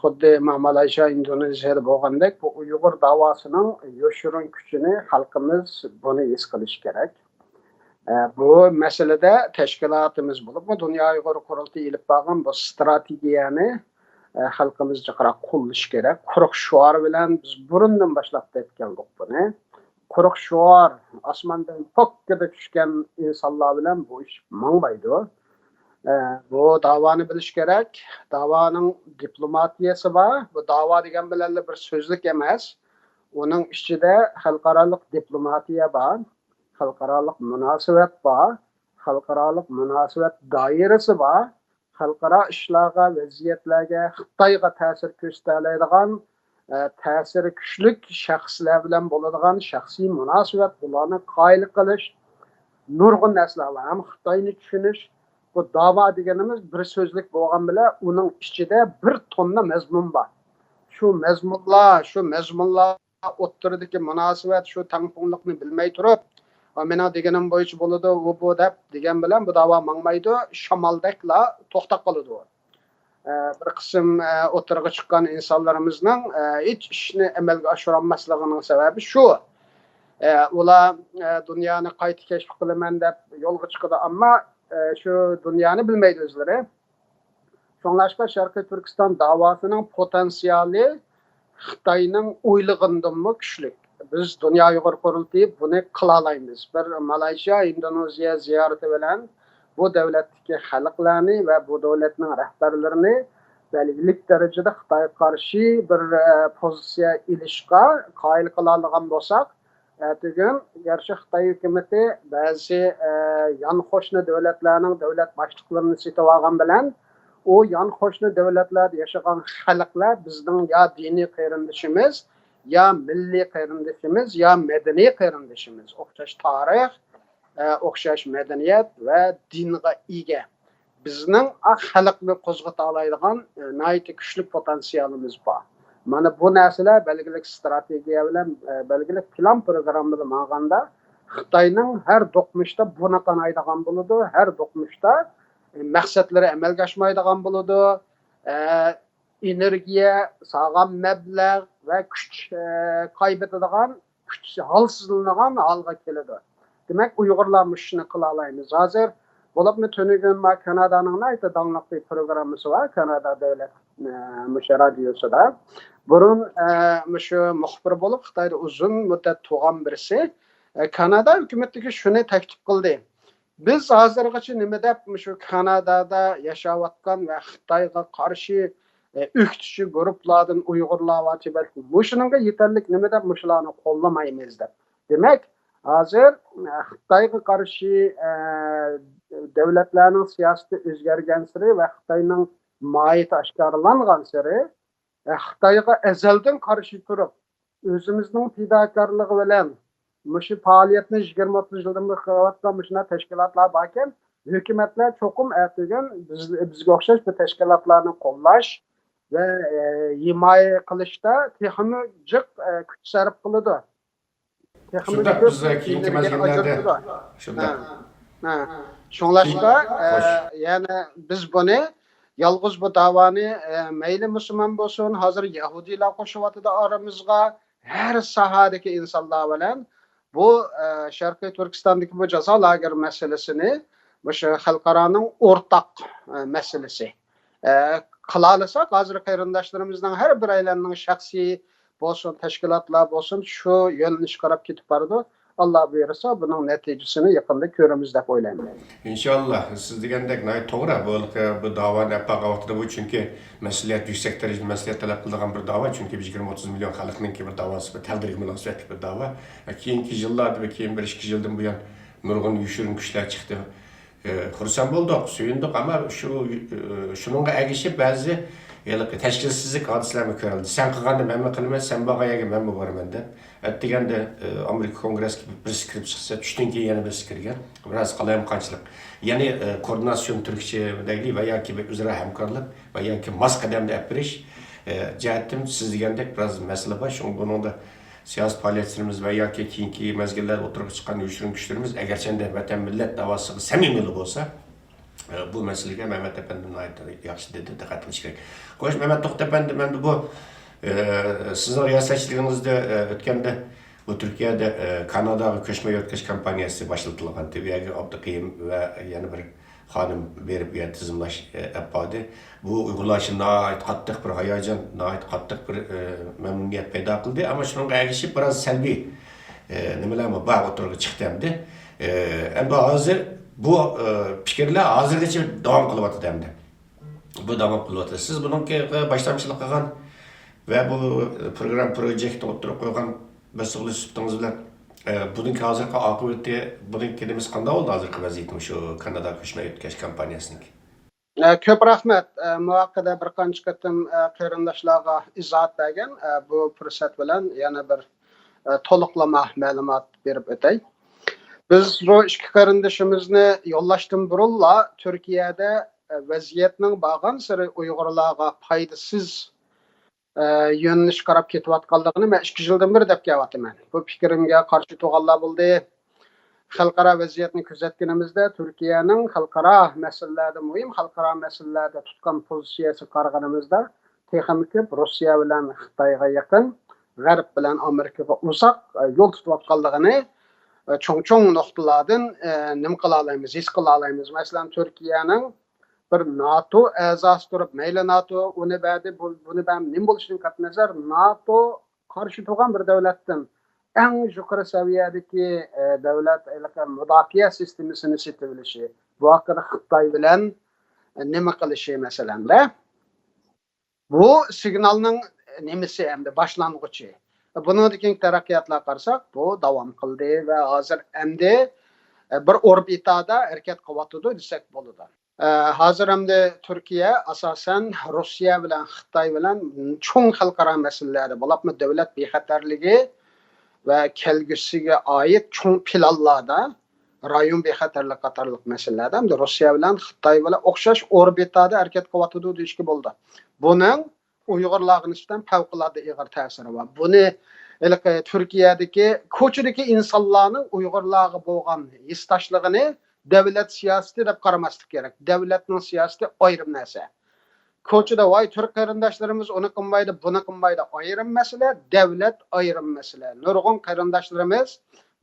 خۇددى ما-، مالايشىيا، ئىندونېزىيەدە بولغاندەك، بۇ ئۇيغۇر داۋاسىنىڭ يوشۇرۇن كۈچىنى خەلقىمىز بۇنى ھېس قىلىشى كېرەك. ئە، بۇ مەسىلىدە تەشكىلاتىمىز بولۇپمۇ دۇنيا ئۇيغۇر قۇرۇلتىيى ئېلىپ بارغان بۇ ئىستراتېگىيەنى، ئە، خەلقىمىز جىقراق قوللىشى كېرەك. قۇرۇق شوئار بىلەن بىز بۇرۇندىن باشلاپ دەپ كەلدۇق بۇنى. قۇرۇق شوئار، ئاسماندىن پوككىدە چۈشكەن ئىنسانلار بىلەن بۇ ئىش ماڭمايدۇ. ئە، بۇ داۋانى بىلىش كېرەك. داۋانىڭ دىپلوماتىيەسى بار. بۇ داۋا دېگەن بىلەنلا بىر سۆزلۈك ئەمەس. ئۇنىڭ ئىچىدە خەلقئارالىق دىپلوماتىيە بار، خەلقئارالىق مۇناسىۋەت بار، خەلقئارالىق مۇناسىۋەت دائىرىسى بار. خەلقئارا ئىشلارغا، ۋەزىيەتلەرگە، خىتايغا تەسىر كۆرسىتەلەيدىغان، ئە، تەسىرى كۈچلۈك شەخسلەر بىلەن بولىدىغان شەخسىي مۇناسىۋەت، بۇلارنى قايىل قىلىش، نۇرغۇن نەرسىلەر بار. ھەم خىتاينى چۈشىنىش، بۇ داۋا دېگىنىمىز بىر سۆزلۈك بولغان بىلەن ئۇنىڭ ئىچىدە بىر توننا مەزمۇن بار. شۇ مەزمۇنلار، شۇ مەزمۇنلار ئوتتۇرىدىكى مۇناسىۋەت، شۇ تەڭپۇڭلۇقنى بىلمەي تۇرۇپ، «ئا، مېنىڭ دېگىنىم بويىچە بولىدۇ، ئۇ بۇ» دەپ دېگەن بىلەن بۇ داۋا ماڭمايدۇ، شامالدەكلا توختاپ قالىدۇ. ئە، بىر قىسىم، ئە، ئوتتۇرىغا چىققان ئىنسانلىرىمىزنىڭ، ئە، ھېچ ئىشنى ئەمەلگە ئاشۇرالماسلىقىنىڭ سەۋەبى شۇ. ئە، ئۇلار، ئە، دۇنيانى قايتا كەشىپ قىلىمەن دەپ يولغا چىقىدۇ، ئەمما، ئە، شۇ دۇنيانى بىلمەيدۇ ئۆزلىرى. شۇڭلاشقا شەرقىي تۈركىستان داۋاسىنىڭ پوتېنسىيالى خىتاينىڭ ئويلىغىنىدىنمۇ كۈچلۈك. بىز دۇنيا ئۇيغۇر قۇرۇلتىيى بۇنى قىلالايمىز. بىر مالايشىيا، ئىندونېزىيە زىيارىتى بىلەن بۇ دۆلەتتىكى خەلقلەرنى ۋە بۇ دۆلەتنىڭ رەھبەرلىرىنى بەلگىلىك دەرىجىدە خىتايغا قارشى بىر، ئە، پوزىتسىيە ئېلىشقا قايىل قىلالىغان بولساق، ئەتىگۈن گەرچە خىتاي ھۆكۈمىتى بەزى، ئە، يان قوشنا دۆلەتلەرنىڭ دۆلەت باشلىقلىرىنى سېتىۋالغان بىلەن، ئۇ يان قوشنا دۆلەتلەردە ياشىغان خەلقلەر بىزنىڭ يا دىنىي قېرىندىشىمىز، يا مىللىي قېرىندىشىمىز، يا مەدەنىي قېرىندىشىمىز. ئوخشاش تارىخ، ئە، ئوخشاش مەدەنىيەت ۋە دىنغا ئىگە. بىزنىڭ ئاق خەلقنى قوزغىتالايدىغان، ئە، ناھايىتى كۈچلۈك پوتېنسىيالىمىز بار. مانا بۇ نەرسىلەر بەلگىلىك ئىستراتېگىيە بىلەن، ئە، بەلگىلىك پىلان پروگراممىدا ماڭغاندا خىتاينىڭ ھەر دوقمۇشتا بۇنى قانايدىغان بولىدۇ، ھەر دوقمۇشتا، ئە، مەقسەتلىرى ئەمەلگە ئاشمايدىغان بولىدۇ. ئە، ئېنېرگىيە، سالغان مەبلەغ ۋە كۈچ، ئە، قايبىتىدىغان، كۈچ ھالسىزلىنىدىغان ھالغا كېلىدۇ. دېمەك، ئۇيغۇرلار مۇشۇنى قىلالايمىز. ھازىر بولۇپمۇ تۈنۈگۈن ما كانادانىڭ ناھايىتى داڭلىق بىر پروگراممىسى بار، كانادا دۆلەت، ئە، مۇشۇ رادىيوسىدا. بۇرۇن، ئە، مۇشۇ مۇخبىر بولۇپ خىتايدا ئۇزۇن مۇددەت تۇرغان بىرسى، ئە، كانادا ھۆكۈمىتىگە شۇنى تەكلىپ قىلدى. بىز ھازىرغىچە نېمە دەپ مۇشۇ كانادادا ياشاۋاتقان ۋە خىتايغا قارشى، ئە، ئۆكتىچى گۇرۇپپىلاردىن ئۇيغۇرلار ۋە تىبەت مۇشۇنىڭغا يېتەرلىك نېمە دەپ مۇشۇلارنى قوللىمايمىز دەپ. دېمەك، ھازىر، ئە، خىتايغا قارشى، ئە، دۆلەتلەرنىڭ سىياسىتى ئۆزگەرگەنسېرى ۋە خىتاينىڭ ماھىيىتى ئاشكارىلانغانسېرى، خىتايغا ئەزەلدىن قارشى تۇرۇپ، ئۆزىمىزنىڭ پىداكارلىقى بىلەن مۇشۇ پائالىيەتنى يىگىرمە ئوتتۇز يىلدىن بېرى قىلىۋاتقان مۇشۇنداق تەشكىلاتلار باركەن، ھۆكۈمەتلەر چوقۇم ئەتىگەن بىز، بىزگە ئوخشاش بۇ تەشكىلاتلارنى قوللاش ۋە، ئە، ھىمايە قىلىشتا تېخىمۇ جىق، ئە، كۈچ سەرپ قىلىدۇ. تېخىمۇ شۇنداق، كۆپ بىز كېيىنكى ئېنېرگىيە مەزگىللەردە ئاجرىتىدۇ. شۇنداق. ھە، ھە. شۇڭلاشقا، كېيىن ئە، خوش. يەنى بىز بۇنى يالغۇز بۇ داۋانى، ئە، مەيلى مۇسۇلمان بولسۇن، ھازىر يەھۇدىيلار قوشۇۋاتىدۇ ئارىمىزغا، ھەر ساھەدىكى ئىنسانلار بىلەن بۇ، ئە، شەرقىي تۈركىستاندىكى بۇ جازا لاگېر مەسىلىسىنى مۇشۇ خەلقئارانىڭ ئورتاق، ئە، مەسىلىسى. ئە، قىلالىساق، ھازىر قېرىنداشلىرىمىزنىڭ ھەر بىرەيلەننىڭ شەخسىي بولسۇن، تەشكىلاتلار بولسۇن، شۇ يۆنىلىشكە قاراپ كېتىپ بارىدۇ. ئاللا بۇيرۇسا، بۇنىڭ نەتىجىسىنى يېقىندا كۆرىمىز دەپ ئويلايمەن. ئىنشاللا، سىز دېگەندەك ناھايىتى توغرا. بۇ، بۇ داۋانى ئەپ بارغان ۋاقتىدا بۇ، چۈنكى مەسئۇلىيەت، يۈكسەك دەرىجىدە مەسئۇلىيەت تەلەپ قىلىدىغان بىر داۋا. چۈنكى بىز يىگىرمە ئوتتۇز مىليون خەلقنىڭكى بىر داۋاسى، بىر تەقدىرگە مۇناسىۋەتلىك بىر داۋا. كېيىنكى يىللاردا ۋە كېيىن بىر ئىككى يىلدىن بۇيان نۇرغۇن يوشۇرۇن كۈچلەر چىقتى. ئە، خۇرسەن بولدۇق، سۆيۈندۇق، ئەمما شۇ، ئە، شۇنىڭغا ئەگىشىپ بەزى ھېلىقى تەشكىلسىزلىك ھادىسىلەرمۇ كۆرۈلدى. سەن قىلغاننى مەنمۇ قىلىمەن، سەن بارغان يەرگە مەنمۇ بارىمەن دەپ. ئەتىگەندە، ئە، ئامېرىكا كونگرېسسىگە بىرسى كىرىپ چىقسا، چۈشتىن كېيىن يەنە بىرسى كىرگەن. بىراز قالايمىقانچىلىق. يەنى، ئە، كوئوردىناتسىيون تۈركچە دەيلى ۋە ياكى بىر ئۆزئارا ھەمكارلىق ۋە ياكى ماس قەدەمدە ئەپ بېرىش، ئە، جەھەتتىن سىز دېگەندەك بىراز مەسىلە بار. شۇڭا بۇنىڭدا سىياسىي پائالىيەتچىلىرىمىز ۋە ياكى كېيىنكى مەزگىللەردە ئوتتۇرىغا چىققان يوشۇرۇن كۈچلىرىمىز ئەگەرچەندە ۋەتەن، مىللەت داۋاسىغا سەمىمىيلا بولسا، ئە، بۇ مەسىلىگە مەمەت ئەپەندىم ناھايىتى ياخشى دېدى، دىققەت قىلىش كېرەك. خوش، مەمەت توختى ئەپەندىم، ئەمدى بۇ، ئە، سىزنىڭ رىياسەتچىلىكىڭىزدە، ئە، ئۆتكەندە بۇ تۈركىيەدە، ئە، كاناداغا كۆچمە يۆتكەش كامپانىيەسى باشلىتىلغانتى. بۇ يەرگە ئابدۇقېيۇم ۋە يەنە بىر خانىم بېرىپ، يەنە تىزىملاش، ئە، ئەپ باردى. بۇ ئۇيغۇرلار ئۈچۈن ناھايىتى قاتتىق بىر ھاياجان، ناھايىتى قاتتىق بىر، ئە، مەمنۇنىيەت پەيدا قىلدى. ئەمما شۇنىڭغا ئەگىشىپ بىراز سەلبىي، ئە، نېمىلەرمۇ بار ئوتتۇرىغا چىقتى ئەمدى. ئە، ئەمدى ھازىر بۇ، ئە، پىكىرلەر ھازىرغىچە داۋام قىلىۋاتىدۇ ئەمدى. بۇ داۋام قىلىۋاتىدۇ. سىز بۇنىڭكى باشلامچىلىق قىلغان ۋە بۇ پروگرام پروجېكتنى ئوتتۇرىغا قويغان بىر سۇغلۇش سۈپىتىڭىز بىلەن، ئە، بۇنىڭكى ھازىرقى ئاقىۋىتى، بۇنىڭكى نېمىسى قانداق بولدى ھازىرقى ۋەزىيىتى مۇشۇ كانادا كۆچمە يۆتكەش كامپانىيەسىنىڭكى؟ ئە، كۆپ رەھمەت. ئە، مۇ ھەققىدە بىر قانچە قېتىم، ئە، قېرىنداشلارغا ئىزاھات بەرگەن. ئە، بۇ پۇرسەت بىلەن يەنە بىر، ئە، تولۇقلىما مەلۇمات بېرىپ ئۆتەي. بىز بۇ ئىككى قېرىندىشىمىزنى يوللاشتىن بۇرۇنلا تۈركىيەدە، ئە، ۋەزىيەتنىڭ بارغانسېرى ئۇيغۇرلارغا پايدىسىز ئە، يۆنىلىشكە قاراپ كېتىۋاتقانلىقىنى مەن ئىككى يىلدىن بېرى دەپ كېلىۋاتىمەن. بۇ پىكرىمگە قارشى تۇرغانلار بولدى. خەلقئارا ۋەزىيەتنى كۆزەتكىنىمىزدە، تۈركىيەنىڭ خەلقئارا مەسىلىلەردە، مۇھىم خەلقئارا مەسىلىلەردە تۇتقان پوزىتسىيەسىگە قارىغىنىمىزدا، تېخىمۇ كۆپ روسىيە بىلەن خىتايغا يېقىن، غەرب بىلەن ئامېرىكىغا ئۇزاق، ئە، يول تۇتۇۋاتقانلىقىنى، ئە، چوڭ-چوڭ نۇقتىلاردىن، ئە، نېمە قىلالايمىز، ھېس قىلالايمىز. مەسىلەن، تۈركىيەنىڭ بىر ناتو ئەزاسى تۇرۇپ، مەيلى ناتو ئۇنى بەردى، بۇ، بۇنى بەردى، نېمە بولۇشىدىن قەتئىينەزەر، ناتو قارشى تۇرغان بىر دۆلەتتىن ئەڭ يۇقىرى سەۋىيەدىكى، ئە، دۆلەت ھېلىقى مۇداپىئە سىستېمىسىنى سېتىۋېلىشى، بۇ ھەققىدە خىتاي بىلەن، ئە، نېمە قىلىشى، مەسىلەن، دە. بۇ سىگنالنىڭ نېمىسى ئەمدى، باشلانغۇچى. بۇنىڭدىن كېيىنكى تەرەققىياتلارغا قارىساق، بۇ داۋام قىلدى ۋە ھازىر ئەمدى، ئە، بىر ئوربىتادا ھەرىكەت قىلىۋاتىدۇ دېسەك بولىدۇ. ئە، ھازىر ئەمدى تۈركىيە ئاساسەن روسىيە بىلەن خىتاي بىلەن چوڭ خەلقئارا مەسىلىلەردە، بولۇپمۇ دۆلەت بىخەتەرلىكى ۋە كەلگۈسىگە ئائىت چوڭ پىلانلاردا، رايون بىخەتەرلىك قاتارلىق مەسىلىلەردە ئەمدى روسىيە بىلەن خىتاي بىلەن ئوخشاش ئوربىتادا ھەرىكەت قىلىۋاتىدۇ دېيىشكە بولىدۇ. بۇنىڭ ئۇيغۇرلارغا نىسبەتەن پەۋقۇلئاددە ئېغىر تەسىرى بار. بۇنى ھېلىقى تۈركىيەدىكى كوچىدىكى ئىنسانلارنىڭ ئۇيغۇرلارغا بولغان ھېسداشلىقىنى دۆلەت سىياسىتى دەپ قارىماسلىق كېرەك. دۆلەتنىڭ سىياسىتى ئايرىم نەرسە. كوچىدا، ۋاي، تۈرك قېرىنداشلىرىمىز ئۇنى قىلمايدۇ، بۇنى قىلمايدۇ، ئايرىم مەسىلە، دۆلەت ئايرىم مەسىلە. نۇرغۇن قېرىنداشلىرىمىز،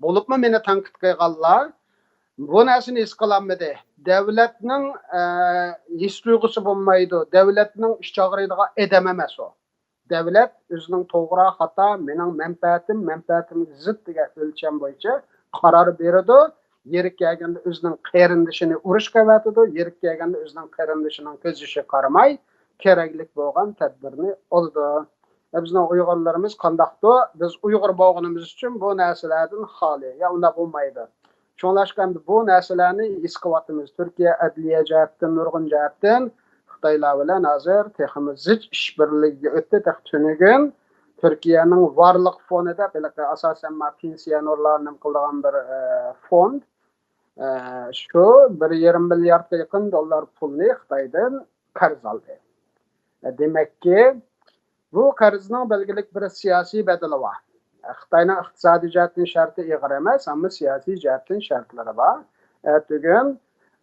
بولۇپمۇ مېنى تەنقىد قىلغانلار، بۇ نەرسىنى ھېس قىلالمىدى. دۆلەتنىڭ، ئە، ھېس تۇيغۇسى بولمايدۇ. دۆلەتنىڭ ئىچ ئاغرىيدىغان ئادەم ئەمەس ئۇ. دۆلەت ئۆزىنىڭ توغرا، خاتا، مېنىڭ مەنپەئەتىم، مەنپەئەتىمگە زىت دېگەن ئۆلچەم بويىچە قارار بېرىدۇ. يېرى كەلگەندە ئۆزىنىڭ قېرىندىشىنى ئۇرۇشقا ئەۋەتىدۇ. يېرى كەلگەندە ئۆزىنىڭ قېرىندىشىنىڭ كۆز يېشىغا قارىماي، كېرەكلىك بولغان تەدبىرنى ئالىدۇ. ئە، بىزنىڭ ئۇيغۇرلىرىمىز قانداقتۇ؟ بىز ئۇيغۇر بولغىنىمىز ئۈچۈن بۇ نەرسىلەردىن خالىي. يا، ئۇنداق بولمايدۇ. شۇڭلاشقا ئەمدى بۇ نەرسىلەرنى ھېس قىلىۋاتىمىز. تۈركىيە ئەدلىيە جەھەتتىن، نۇرغۇن جەھەتتىن خىتايلار بىلەن ھازىر تېخىمۇ زىچ ئىشبىرلىكىگە ئۆتتى. تېخى تۈنۈگۈن تۈركىيەنىڭ ۋارلىق فوندى دەپ، ھېلىقى ئاساسەن ما پېنسىيە نۇرلارنى نېمە قىلىدىغان بىر، ئە، فوند. ئە، شۇ بىر يېرىم مىلياردقا يېقىن دوللار پۇلنى خىتايدىن قەرز ئالدى. ئە، دېمەككى، بۇ قەرزنىڭ بەلگىلىك بىر سىياسىي بەدىلى بار. خىتاينىڭ ئىقتىسادىي جەھەتتىن شەرتى ئېغىر ئەمەس، ئەمما سىياسىي جەھەتتىن شەرتلىرى بار. ئەتىگۈن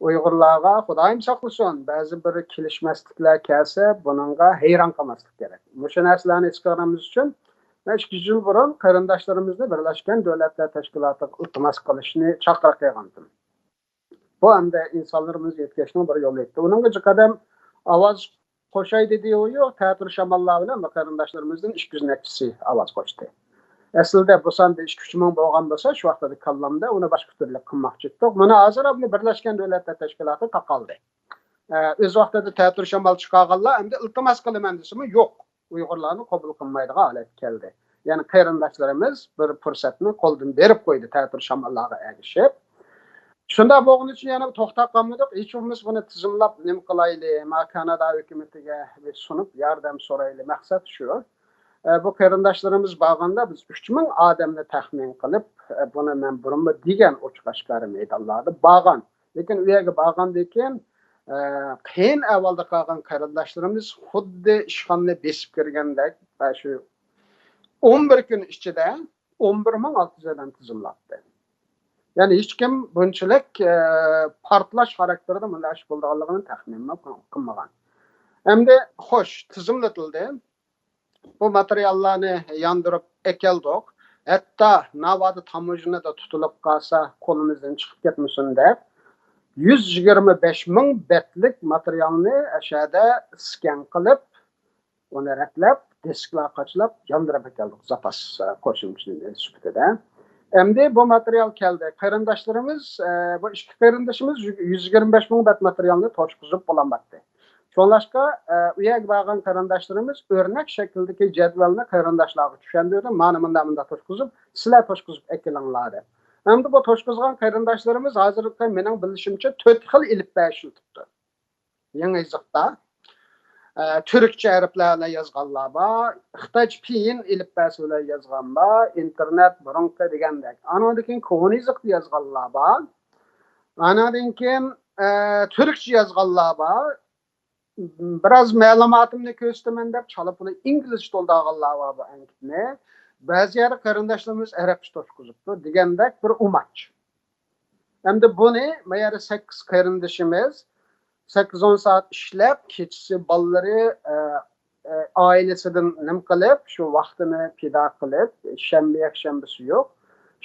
ئۇيغۇرلارغا خۇدايىم ساقلىسۇن، بەزى بىر كېلىشمەسلىكلەر كەلسە، بۇنىڭغا ھەيران قالماسلىق كېرەك. مۇشۇ نەرسىلەرنى ھېس قىلغىنىمىز ئۈچۈن، مەن ئىككى يۈز يىل بۇرۇن قېرىنداشلىرىمىزنى بىرلەشكەن دۆلەتلەر تەشكىلاتىغا ئىلتىماس قىلىشنى چاقىرىق قىلغانتىم. بۇ ئەمدى ئىنسانلىرىمىز يۆتكەشنىڭ بىر يولى ئىدى. ئۇنىڭغا جىق ئادەم ئاۋاز قوشاي دېدى، ئۇ يوق، تەتۈر شاماللار بىلەن بۇ قېرىنداشلىرىمىزدىن ئىككى يۈز نەچچىسى ئاۋاز قوشتى. ئەسلىدە بۇ سان بىر ئىككى ئۈچ مىڭ بولغان بولسا، شۇ ۋاقىتتا كاللامدا ئۇنى باشقا تۈرلۈك قىلماقچى ئىدۇق. مانا ھازىر بۇنى بىرلەشكەن دۆلەتلەر تەشكىلاتى تاقالدى. ئە، ئۆز ۋاقتىدا تەتۈر شامال چىقارغانلار ئەمدى ئىلتىماس قىلىمەن دېسىمۇ يوق. ئۇيغۇرلارنى قوبۇل قىلمايدىغان ھالەتكە كەلدى. يەنى قېرىنداشلىرىمىز بىر پۇرسەتنى قولدىن بېرىپ قويدى، تەتۈر شاماللارغا ئەگىشىپ. شۇنداق بولغىنى ئۈچۈن يەنە توختاپ قالمىدۇق. ھېچ بولمىسا بۇنى تىزىملاپ نېمە قىلايلى، ما كانادا ھۆكۈمىتىگە بىر سۇنۇپ ياردەم سورايلى. مەقسەت شۇ. ئە، بۇ قېرىنداشلىرىمىز بارغاندا بىز ئۈچ مىڭ ئادەمنى تەخمىن قىلىپ، ئە، بۇنى مەن بۇرۇنمۇ دېگەن ئوچۇق ئاشكارا مەيدانلاردا بارغان. لېكىن ئۇ يەرگە بارغاندىن كېيىن، ئە، قىيىن ئەھۋالدا قالغان قېرىنداشلىرىمىز خۇددى ئىشخانىنى بېسىپ كىرگەندەك، ئە، شۇ ئون بىر كۈن ئىچىدە ئون بىر مىڭ ئالتە يۈز ئادەم تىزىملاپتۇ. يەنى ھېچكىم بۇنچىلىك، ئە، پارتلاش خاراكتېرىدا مۇنداق ئىش بولىدىغانلىقىنى تەخمىنمۇ قىلمىغان. ئەمدى خوش، تىزىملىتىلدى. بۇ ماتېرىياللارنى ياندۇرۇپ ئەكەلدۇق. ھەتتا ناۋادا تاموژنىدا تۇتۇلۇپ قالسا، قولىمىزدىن چىقىپ كەتمىسۇن دەپ، يۈز يىگىرمە بەش مىڭ بەتلىك ماتېرىيالنى ئەشەدە سكەن قىلىپ، ئۇنى رەتلەپ، دىسكلار قاچىلاپ، ياندۇرۇپ ئەكەلدۇق زاپاس، ئە، قوشۇمچىسى سۈپىتىدە. ئەمدى بۇ ماتېرىيال كەلدى. قېرىنداشلىرىمىز، ئە، بۇ ئىككى قېرىندىشىمىز يۈز يىگىرمە بەش مىڭ بەت ماتېرىيالنى توشقۇزۇپ بولالمايتتى. شۇڭلاشقا، ئە، ئۇ يەرگە بارغان قېرىنداشلىرىمىز ئۆرنەك شەكىلدىكى جەدۋەلنى قېرىنداشلارغا چۈشەندۈردى. مانا مۇنداق، مۇنداق توشقۇزۇپ، سىلەر توشقۇزۇپ ئەكېلىڭلار دەپ. ئەمدى بۇ توشقۇزغان قېرىنداشلىرىمىز ھازىرقى مېنىڭ بىلىشىمچە تۆت خىل ئېلىپبە ئىشلىتىپتۇ. يېڭى يېزىقتا، ئە، تۈركچە ھەرپلەر بىلەن يازغانلار بار، خىتايچە پىيىن ئېلىپبەسى بىلەن يازغان بار، ئىنتېرنېت بۇرۇنقى دېگەندەك. ئانىڭدىن كېيىن كونا يېزىقتا يازغانلار بار. ئانىڭدىن كېيىن، ئە، تۈركچە يازغانلار بار. بىراز مەلۇماتىمنى كۆرسىتىمەن دەپ، چالا پۇلا ئىنگلىزچە تولدۇرغانلار بار بۇ ئەنكىتنى. بەزى يەردە قېرىنداشلىرىمىز ئەرەبچە توشقۇزۇپتۇ دېگەندەك بىر ئۇماچ. ئەمدى بۇنى ما يەردە سەككىز قېرىندىشىمىز سەككىز ئون سائەت ئىشلەپ، كېچىسى بالىلىرى، ئە، ئە، ئائىلىسىدىن نېمە قىلىپ، شۇ ۋاقتىنى پىدا قىلىپ، شەنبە، يەكشەنبىسى يوق.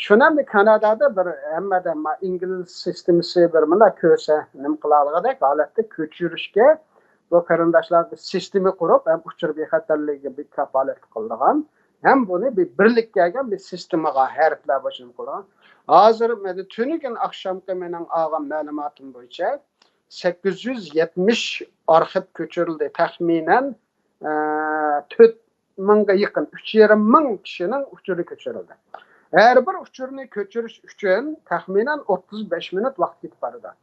شۇنى ئەمدى كانادادا بىر ھەممىدە ما ئىنگلىز سىستېمىسى بىر مۇنداق كۆرسە نېمە قىلالىغۇدەك ھالەتتە كۆچۈرۈشكە، بۇ قېرىنداشلار بىر سىستېما قۇرۇپ، ھەم ئۇچۇر بىخەتەرلىكىگە بىر كاپالەتلىك قىلىدىغان، ھەم بۇنى بىر بىرلىككە كەلگەن بىر سىستېمىغا ھەرپلەر بويىچە نېمە قىلىدىغان. ھازىر مەن تۈنۈگۈن ئاخشامقى مېنىڭ ئالغان مەلۇماتىم بويىچە سەككىز يۈز يەتمىش ئارخىپ كۆچۈرۈلدى. تەخمىنەن، ئە، تۆت مىڭغا يېقىن، ئۈچ يېرىم مىڭ كىشىنىڭ ئۇچۇرى كۆچۈرۈلدى. ھەر بىر ئۇچۇرنى كۆچۈرۈش ئۈچۈن تەخمىنەن ئوتتۇز بەش مىنۇت ۋاقىت كېتىپ بارىدۇ.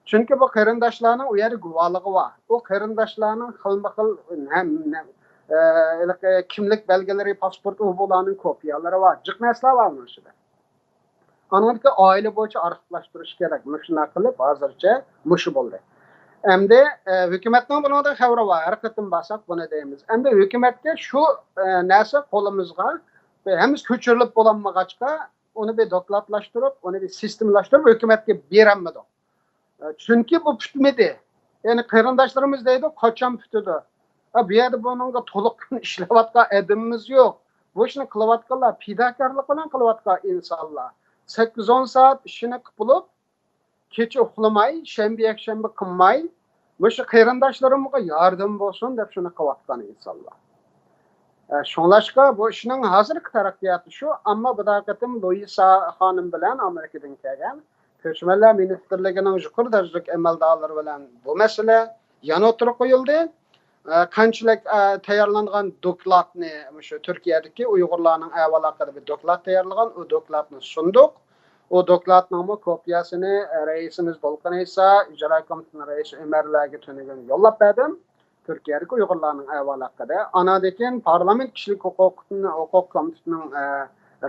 چۈنكى بۇ قېرىنداشلارنىڭ ئۇ يەردە گۇۋاھلىقى بار. ئۇ قېرىنداشلارنىڭ خىلمۇ خىل نەم-، نەم-، ئە، ھېلىقى كىملىك بەلگىلىرى، پاسپورت، ئۇ بۇلارنىڭ كوپىيالىرى بار. جىق نەرسىلەر بار ئۇنىڭ ئىچىدە. ئانىڭدىكى ئائىلە بويىچە ئارخىپلاشتۇرۇش كېرەك. مۇشۇنداق قىلىپ، ھازىرچە مۇشۇ بولدى. ئەمدى، ئە، ھۆكۈمەتنىڭ بۇنىڭدا خەۋىرى بار. ھەر قېتىم بارساق بۇنى دەيمىز. ئەمدى ھۆكۈمەتكە شۇ، ئە، نەرسە قولىمىزغا، ھەممىسى كۆچۈرۈلۈپ بولالمىغاچقا، ئۇنى بىر دوكلاتلاشتۇرۇپ، ئۇنى بىر سىستېمىلاشتۇرۇپ، ھۆكۈمەتكە بېرەلمىدۇق. چۈنكى بۇ پۈتمىدى. يەنى قېرىنداشلىرىمىز دەيدۇ، قاچان پۈتىدۇ؟ ھە، بۇ يەردە بۇنىڭغا تولۇق كۈن ئىشلەۋاتقان ئادىمىمىز يوق. بۇ ئىشنى قىلىۋاتقانلار پىداكارلىق بىلەن قىلىۋاتقان ئىنسانلار. سەككىز ئون سائەت ئىشىنى قىلىپ بولۇپ، كېچە ئۇخلىماي، شەنبە، يەكشەنبە قىلماي، مۇشۇ قېرىنداشلىرىمغا ياردەم بولسۇن دەپ شۇنى قىلىۋاتقان ئىنسانلار. ئە، شۇڭلاشقا بۇ ئىشنىڭ ھازىرقى تەرەققىياتى شۇ، ئەمما بۇ قېتىم لۇئىسا خانىم بىلەن ئامېرىكىدىن كەلگەن كۆچمەنلەر مىنىستىرلىكىنىڭ يۇقىرى دەرىجىلىك ئەمەلدارلىرى بىلەن بۇ مەسىلە يەنە ئوتتۇرىغا قويۇلدى. ئە، قانچىلىك، ئە، تەييارلانغان دوكلاتنى، مۇشۇ تۈركىيەدىكى ئۇيغۇرلارنىڭ ئەھۋالى ھەققىدە بىر دوكلات تەييارلىغان، ئۇ دوكلاتنى سۇندۇق. ئۇ دوكلاتنىڭمۇ كوپىيەسىنى رەئىسىمىز دولقۇن ئەيسا، ئىجرا كومىتېتىنىڭ رەئىسى ئۆمەرلەرگە تۈنۈگۈن يوللاپ بەردىم. تۈركىيەدىكى ئۇيغۇرلارنىڭ ئەھۋالى ھەققىدە. ئاناندىن كېيىن پارلامېنت كىشىلىك ھوقۇق، ھوقۇق كومىتېتىنىڭ، ئە،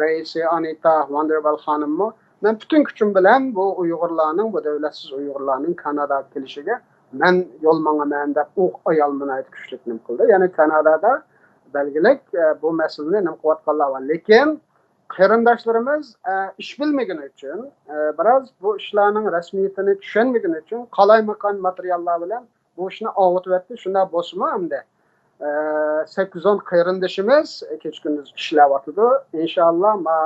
رەئىسى ئانىتا ۋاندېربال خانىممۇ، مەن پۈتۈن كۈچۈم بىلەن بۇ ئۇيغۇرلارنىڭ، بۇ دەۋلەتسىز ئۇيغۇرلارنىڭ كاناداغا كېلىشىگە مەن يول ماڭىمەن دەپ، ئۇ ئايال ناھايىتى كۈچلۈك نېمە قىلدى. يەنى كانادادا بەلگىلىك، ئە، بۇ مەسىلىنى نېمە قىلىۋاتقانلار بار. لېكىن قېرىنداشلىرىمىز، ئە، ئىش بىلمىگىنى ئۈچۈن، ئە، بىراز بۇ ئىشلارنىڭ رەسمىيىتىنى چۈشەنمىگىنى ئۈچۈن قالايمىقان ماتېرىياللار بىلەن بۇ ئىشنى ئاۋۇتۇۋەتتى. شۇنداق بولسىمۇ ئەمدى، ئە، سەككىز ئون قېرىندىشىمىز كېچە-كۈندۈز ئىشلەۋاتىدۇ. ئىنشاللا، ما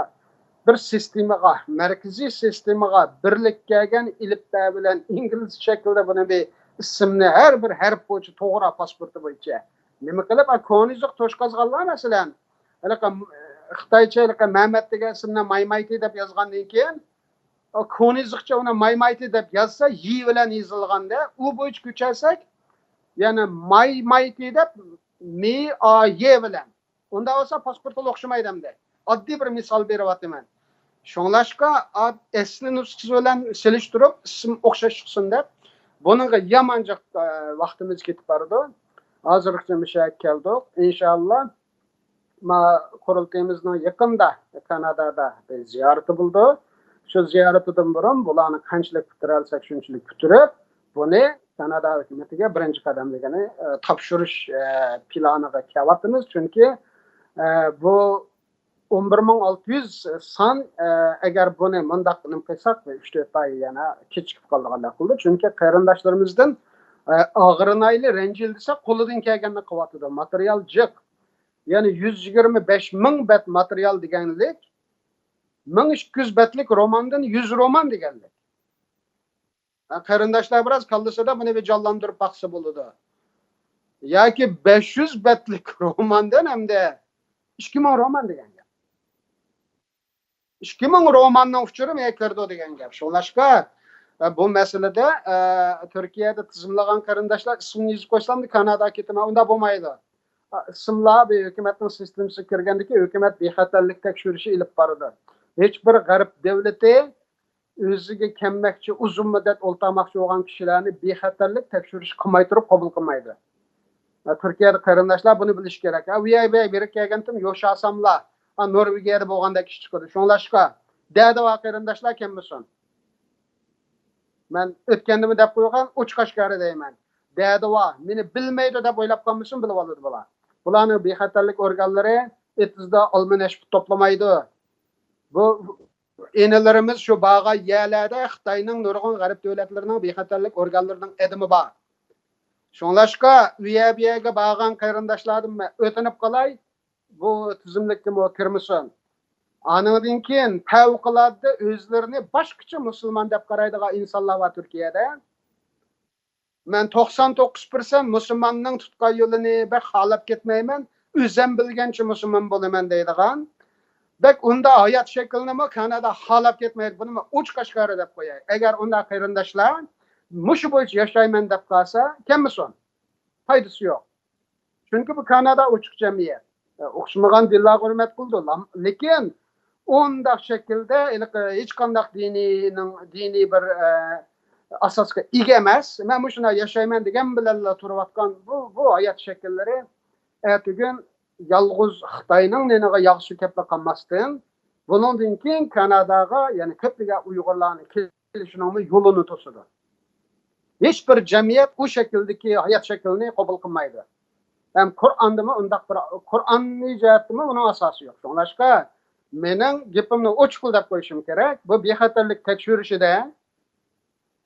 بىر سىستېمىغا، مەركىزىي سىستېمىغا بىرلىككە كەلگەن ئېلىپبە بىلەن ئىنگلىز شەكلىدە بۇنى بىر ئىسىمنى ھەر بىر ھەرپ بويىچە توغرا، پاسپورتى بويىچە نېمە قىلىپ، ئا، كونىزىق توشقازغانلار، مەسىلەن، ھېلىقى، خىتايچە ھېلىقى مەمەت دېگەن ئىسىمنى مايمايتى دەپ يازغاندىن كېيىن، ئا، كونىزىقچە ئۇنى مايمايتى دەپ يازسا، ي بىلەن يېزىلغاندا، ئۇ بويىچە كۆچۈرسەك، يەنى مايمايتى دەپ، م ئا ي بىلەن. ئۇنداق بولسا پاسپورتقا ئوخشىمايدۇ ئەمدى. ئاددىي بىر مىسال بېرىۋاتىمەن. شۇڭلاشقا، ئا، ئەسلى نۇسخىسى بىلەن سېلىشتۇرۇپ، ئىسىم ئوخشاش چىقسۇن دەپ، بۇنىڭغا يامانجىق، ئە، ۋاقتىمىز كېتىپ بارىدۇ. ھازىرغىچە مۇشۇ يەرگە كەلدۇق. ئىنشاللا، ما قۇرۇلتىيىمىزنىڭ يېقىندا كانادادا بىر زىيارىتى بولىدۇ. شۇ زىيارىتىدىن بۇرۇن بۇلارنى قانچىلىك پۈتتۈرەلىسەك، شۇنچىلىك پۈتتۈرۈپ، بۇنى كانادا ھۆكۈمىتىگە بىرىنچى قەدەملىكىنى، ئە، تاپشۇرۇش، ئە، پىلانىغا كەۋاتىمىز. چۈنكى، ئە، بۇ ئون بىر مىڭ ئالتە يۈز سان، ئە، ئەگەر بۇنى مۇنداق نېمە قىلساق، ئۈچ تۆت ئاي يەنە كېچىكىپ قالىدىغاندەك قىلىدۇ. چۈنكى قېرىنداشلىرىمىزدىن، ئە، ئاغرىنايلى، رەنجىيلى دېسەك، قولىدىن كەلگەننى قىلىۋاتىدۇ. ماتېرىيال جىق. يەنى يۈز يىگىرمە بەش مىڭ بەت ماتېرىيال دېگەنلىك، مىڭ ئىككى يۈز بەتلىك روماندىن يۈز رومان دېگەنلىك. ھە، قېرىنداشلار بىراز كاللىسىدا بۇنى بىر جانلاندۇرۇپ باقسا بولىدۇ. ياكى بەش يۈز بەتلىك روماندىن ئەمدى ئىككى مىڭ رومان دېگەن گەپ. ئىككى مىڭ روماننىڭ ئۇچۇرى مېنىڭ كىرىدۇ دېگەن گەپ. شۇڭلاشقا، ئە، بۇ مەسىلىدە، ئە، تۈركىيەدە تىزىملىغان قېرىنداشلار ئىسمىنى يېزىپ قويسامدۇ كاناداغا كېتىمەن، ئۇنداق بولمايدۇ. ئىسىملار بىر ھۆكۈمەتنىڭ سىستېمىسىغا كىرگەندىكىن ھۆكۈمەت بىخەتەرلىك تەكشۈرۈشى ئېلىپ بارىدۇ. ھېچ بىر غەرب دۆلىتى ئۆزىگە كەلمەكچى، ئۇزۇن مۇددەت ئولتۇرماقچى بولغان كىشىلەرنى بىخەتەرلىك تەكشۈرۈش قىلماي تۇرۇپ قوبۇل قىلمايدۇ. ھە، تۈركىيەدە قېرىنداشلار بۇنى بىلىشى كېرەك. ھە، ۋى ئاي بى بېرىپ كەلگەنتىم يوشاساملا، ھە، نورۋېگىيەدە بولغاندەك ئىش چىقىدۇ. شۇڭلاشقا، دەدىۋا قېرىنداشلار كەلمىسۇن. مەن ئۆتكەندىمۇ دەپ قويغان، ئوچۇق ئاشكارا دەيمەن. دەدىۋا، مېنى بىلمەيدۇ دەپ ئويلاپ قالمىسۇن، بىلىۋالىدۇ بۇلار. بۇلارنىڭ بىخەتەرلىك ئورگانلىرى ئېتىزدا ئالما نەشپۈت توپلىمايدۇ. بۇ ئىنىلىرىمىز شۇ بارغان يەرلەردە خىتاينىڭ، نۇرغۇن غەرب دۆلەتلىرىنىڭ بىخەتەرلىك ئورگانلىرىنىڭ ئادىمى بار. شۇڭلاشقا، ئۇ يەر بۇ يەرگە بارغان قېرىنداشلاردىن مەن ئۆتۈنۈپ قالاي، بۇ تىزىملىككىمۇ كىرمىسۇن. ئانىڭدىن كېيىن پەۋقۇلئاددە ئۆزلىرىنى باشقىچە مۇسۇلمان دەپ قارايدىغان ئىنسانلار بار تۈركىيەدە. مەن توقسان توققۇز پىرسەنت مۇسۇلماننىڭ تۇتقان يولىنى بەك خالاپ كەتمەيمەن، ئۆزەم بىلگەنچە مۇسۇلمان بولىمەن دەيدىغان. بەك ئۇنداق ھايات شەكلىنىمۇ كانادا خالاپ كەتمەيدۇ. بۇنى مەن ئوچۇق ئاشكارا دەپ قوياي. ئەگەر ئۇنداق قېرىنداشلار مۇشۇ بويىچە ياشايمەن دەپ قالسا، كەلمىسۇن. پايدىسى يوق. چۈنكى بۇ كانادا ئوچۇق جەمئىيەت. ئوخشىمىغان دىنلارغا ھۆرمەت قىلىدۇ. لام-، لېكىن ئۇنداق شەكىلدە ھېلىقى ھېچقانداق دىنىينىڭ، دىنىي بىر، ئە، ئاساسقا ئىگە ئەمەس. مەن مۇشۇنداق ياشايمەن دېگەن بىلەنلا تۇرۇۋاتقان بۇ، بۇ ھايات شەكىللىرى ئەتىگۈن يالغۇز خىتاينىڭ نېنىغا ياغ سۈركەپلا قالماستىن، بۇنىڭدىن كېيىن كاناداغا يەنە كۆپلىگەن ئۇيغۇرلارنى كېلىشىنىڭمۇ يولىنى توسىدۇ. ھېچ بىر جەمئىيەت ئۇ شەكىلدىكى ھايات شەكلىنى قوبۇل قىلمايدۇ. ھەم قۇرئاندىمۇ ئۇنداق بىر، قۇرئانىي جەھەتتىمۇ ئۇنىڭ ئاساسى يوق. شۇڭلاشقا مېنىڭ گېپىمنى ئوچۇقلا دەپ قويۇشۇم كېرەك. بۇ بىخەتەرلىك تەكشۈرۈشىدە،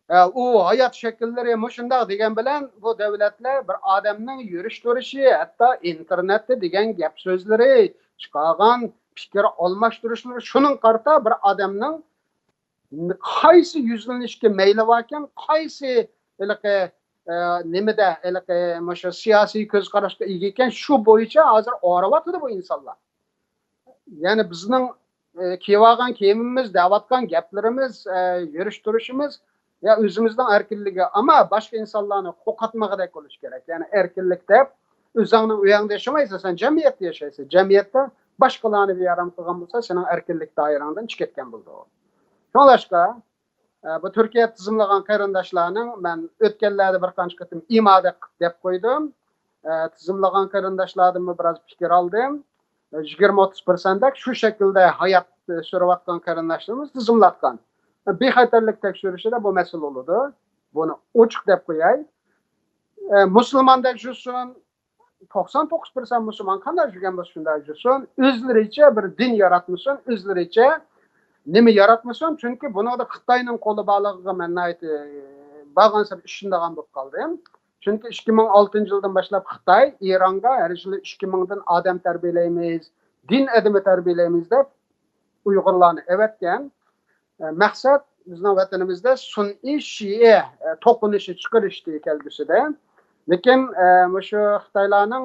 ئە، ئۇ ھايات شەكىللىرى مۇشۇنداق دېگەن بىلەن بۇ دۆلەتلەر بىر ئادەمنىڭ يۈرۈش تۇرۇشى، ھەتتا ئىنتېرنېتتا دېگەن گەپ سۆزلىرى، چىقارغان پىكىر ئالماشتۇرۇشلىرى، شۇنىڭغا قارىتا بىر ئادەمنىڭ قايسى يۈزلىنىشكە مەيلى باركەن، قايسى ھېلىقى، ئە، نېمىدە، ھېلىقى مۇشۇ سىياسىي كۆز قاراشقا ئىگە ئىكەن، شۇ بويىچە ھازىر ئورىۋاتىدۇ بۇ ئىنسانلار. يەنى بىزنىڭ، ئە، كىيىۋالغان كىيىمىمىز، دەۋاتقان گەپلىرىمىز، ئە، يۈرۈش تۇرۇشىمىز، يا ئۆزىمىزنىڭ ئەركىنلىكى، ئەمما باشقا ئىنسانلارنى قورقۇتمىغۇدەك بولۇش كېرەك. يەنى ئەركىنلىك دەپ، ئۆزۈڭنىڭ ئۆيۈڭدە ياشىمايسەن، سەن جەمئىيەتتە ياشايسەن. جەمئىيەتتە باشقىلارنى بىئارام قىلغان بولسا، سېنىڭ ئەركىنلىك دائىرەڭدىن چىقىپ كەتكەن بولىدۇ. شۇڭلاشقا، ئە، بۇ تۈركىيە تىزىملىغان قېرىنداشلارنىڭ، مەن ئۆتكەنلەردە بىر قانچە قېتىم ئىمادەك دەپ قويدۇم. ئە، تىزىملىغان قېرىنداشلاردىنمۇ بىراز پىكىر ئالدىم. ئە، يىگىرمە ئوتتۇز پىرسەنتتەك شۇ شەكىلدە ھايات، ئە، سۈرۈۋاتقان قېرىنداشلىرىمىز تىزىملاتقان. ئە، بىخەتەرلىك تەكشۈرۈشىدە بۇ مەسىلە بولىدۇ. بۇنى ئوچۇق دەپ قوياي. ئە، مۇسۇلماندەك يۈرسۇن، توقسان توققۇز پىرسەنت مۇسۇلمان قانداق يۈرگەن بولسا شۇنداق يۈرسۇن، ئۆزلىرىچە بىر دىن ياراتمىسۇن، ئۆزلىرىچە نېمە ياراتمىسۇن، چۈنكى بۇنىڭدا خىتاينىڭ قولى بارلىقىغا مەن ناھايىتى بارغانسېرى ئىشىنىدىغان بولۇپ قالدىم. چۈنكى ئىككى مىڭ ئالتىنچى يىلدىن باشلاپ خىتاي ئىرانغا ھەر يىلى ئىككى مىڭدىن ئادەم تەربىيەلەيمىز، دىن ئادىمى تەربىيەلەيمىز دەپ ئۇيغۇرلارنى ئەۋەتكەن. ئە، مەقسەت بىزنىڭ ۋەتىنىمىزدە سۈنئىي شىئە، ئە، توقۇنۇشى چىقىرىشتى كەلگۈسىدە. لېكىن، ئە، مۇشۇ خىتايلارنىڭ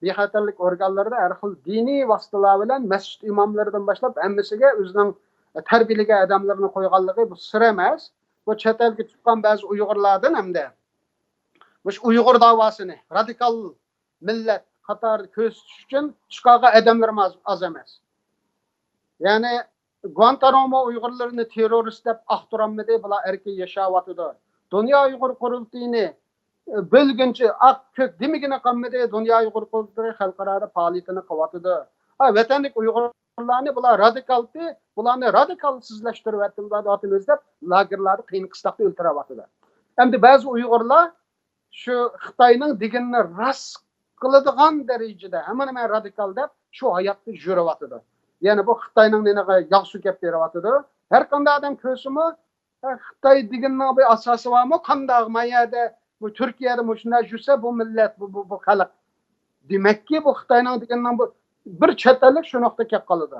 بىخەتەرلىك ئورگانلىرىدا ھەر خىل دىنىي ۋاسىتىلەر بىلەن مەسچىت ئىماملىرىدىن باشلاپ ھەممىسىگە ئۆزىنىڭ، ئە، تەربىيەلىگەن ئادەملىرىنى قويغانلىقى بۇ سىر ئەمەس. بۇ چەت ئەلگە چىققان بەزى ئۇيغۇرلاردىن ھەمدە مۇشۇ ئۇيغۇر داۋاسىنى رادىكال مىللەت قاتارىدا كۆرسىتىش ئۈچۈن چىقارغان ئادەملىرىمۇ ئاز، ئاز ئەمەس. يەنى گۇانتانامو ئۇيغۇرلىرىنى تېررورىست دەپ ئاختۇرالمىدى، بۇلار ئەركىن ياشاۋاتىدۇ. دۇنيا ئۇيغۇر قۇرۇلتىيىنى، ئە، بۆلگۈنچى، ئاق، كۆك دېمىگىنى قالمىدى، دۇنيا ئۇيغۇر قۇرۇلتىيى خەلقئارادا پائالىيىتىنى قىلىۋاتىدۇ. ھە، ۋەتەندىكى ئۇيغۇرلارنى بۇلار رادىكالتى، بۇلارنى رادىكالسىزلاشتۇرۇۋاتىمىز دەپ لاگېرلاردا قىيىن قىستاقتا ئۆلتۈرۈۋاتىدۇ. ئەمدى بەزى ئۇيغۇرلار شۇ خىتاينىڭ دېگىنىنى راست قىلىدىغان دەرىجىدە ھەممىنى مەن رادىكال دەپ شۇ ھاياتتا يۈرۈۋاتىدۇ. يەنى بۇ خىتاينىڭ نېنىغا ياغ سۈركەپ بېرىۋاتىدۇ. ھەر قانداق ئادەم كۆرسىمۇ، ھە، خىتاي دېگىننىڭ بىر ئاساسى بارمۇ؟ قانداق ما يەردە، بۇ تۈركىيەدە مۇشۇنداق يۈرسە، بۇ مىللەت، بۇ، بۇ، بۇ خەلق. دېمەككى، بۇ خىتاينىڭ دېگىنىنىڭ بۇ بىر چەت ئەللىك شۇ نۇقتا كەپ قالىدۇ.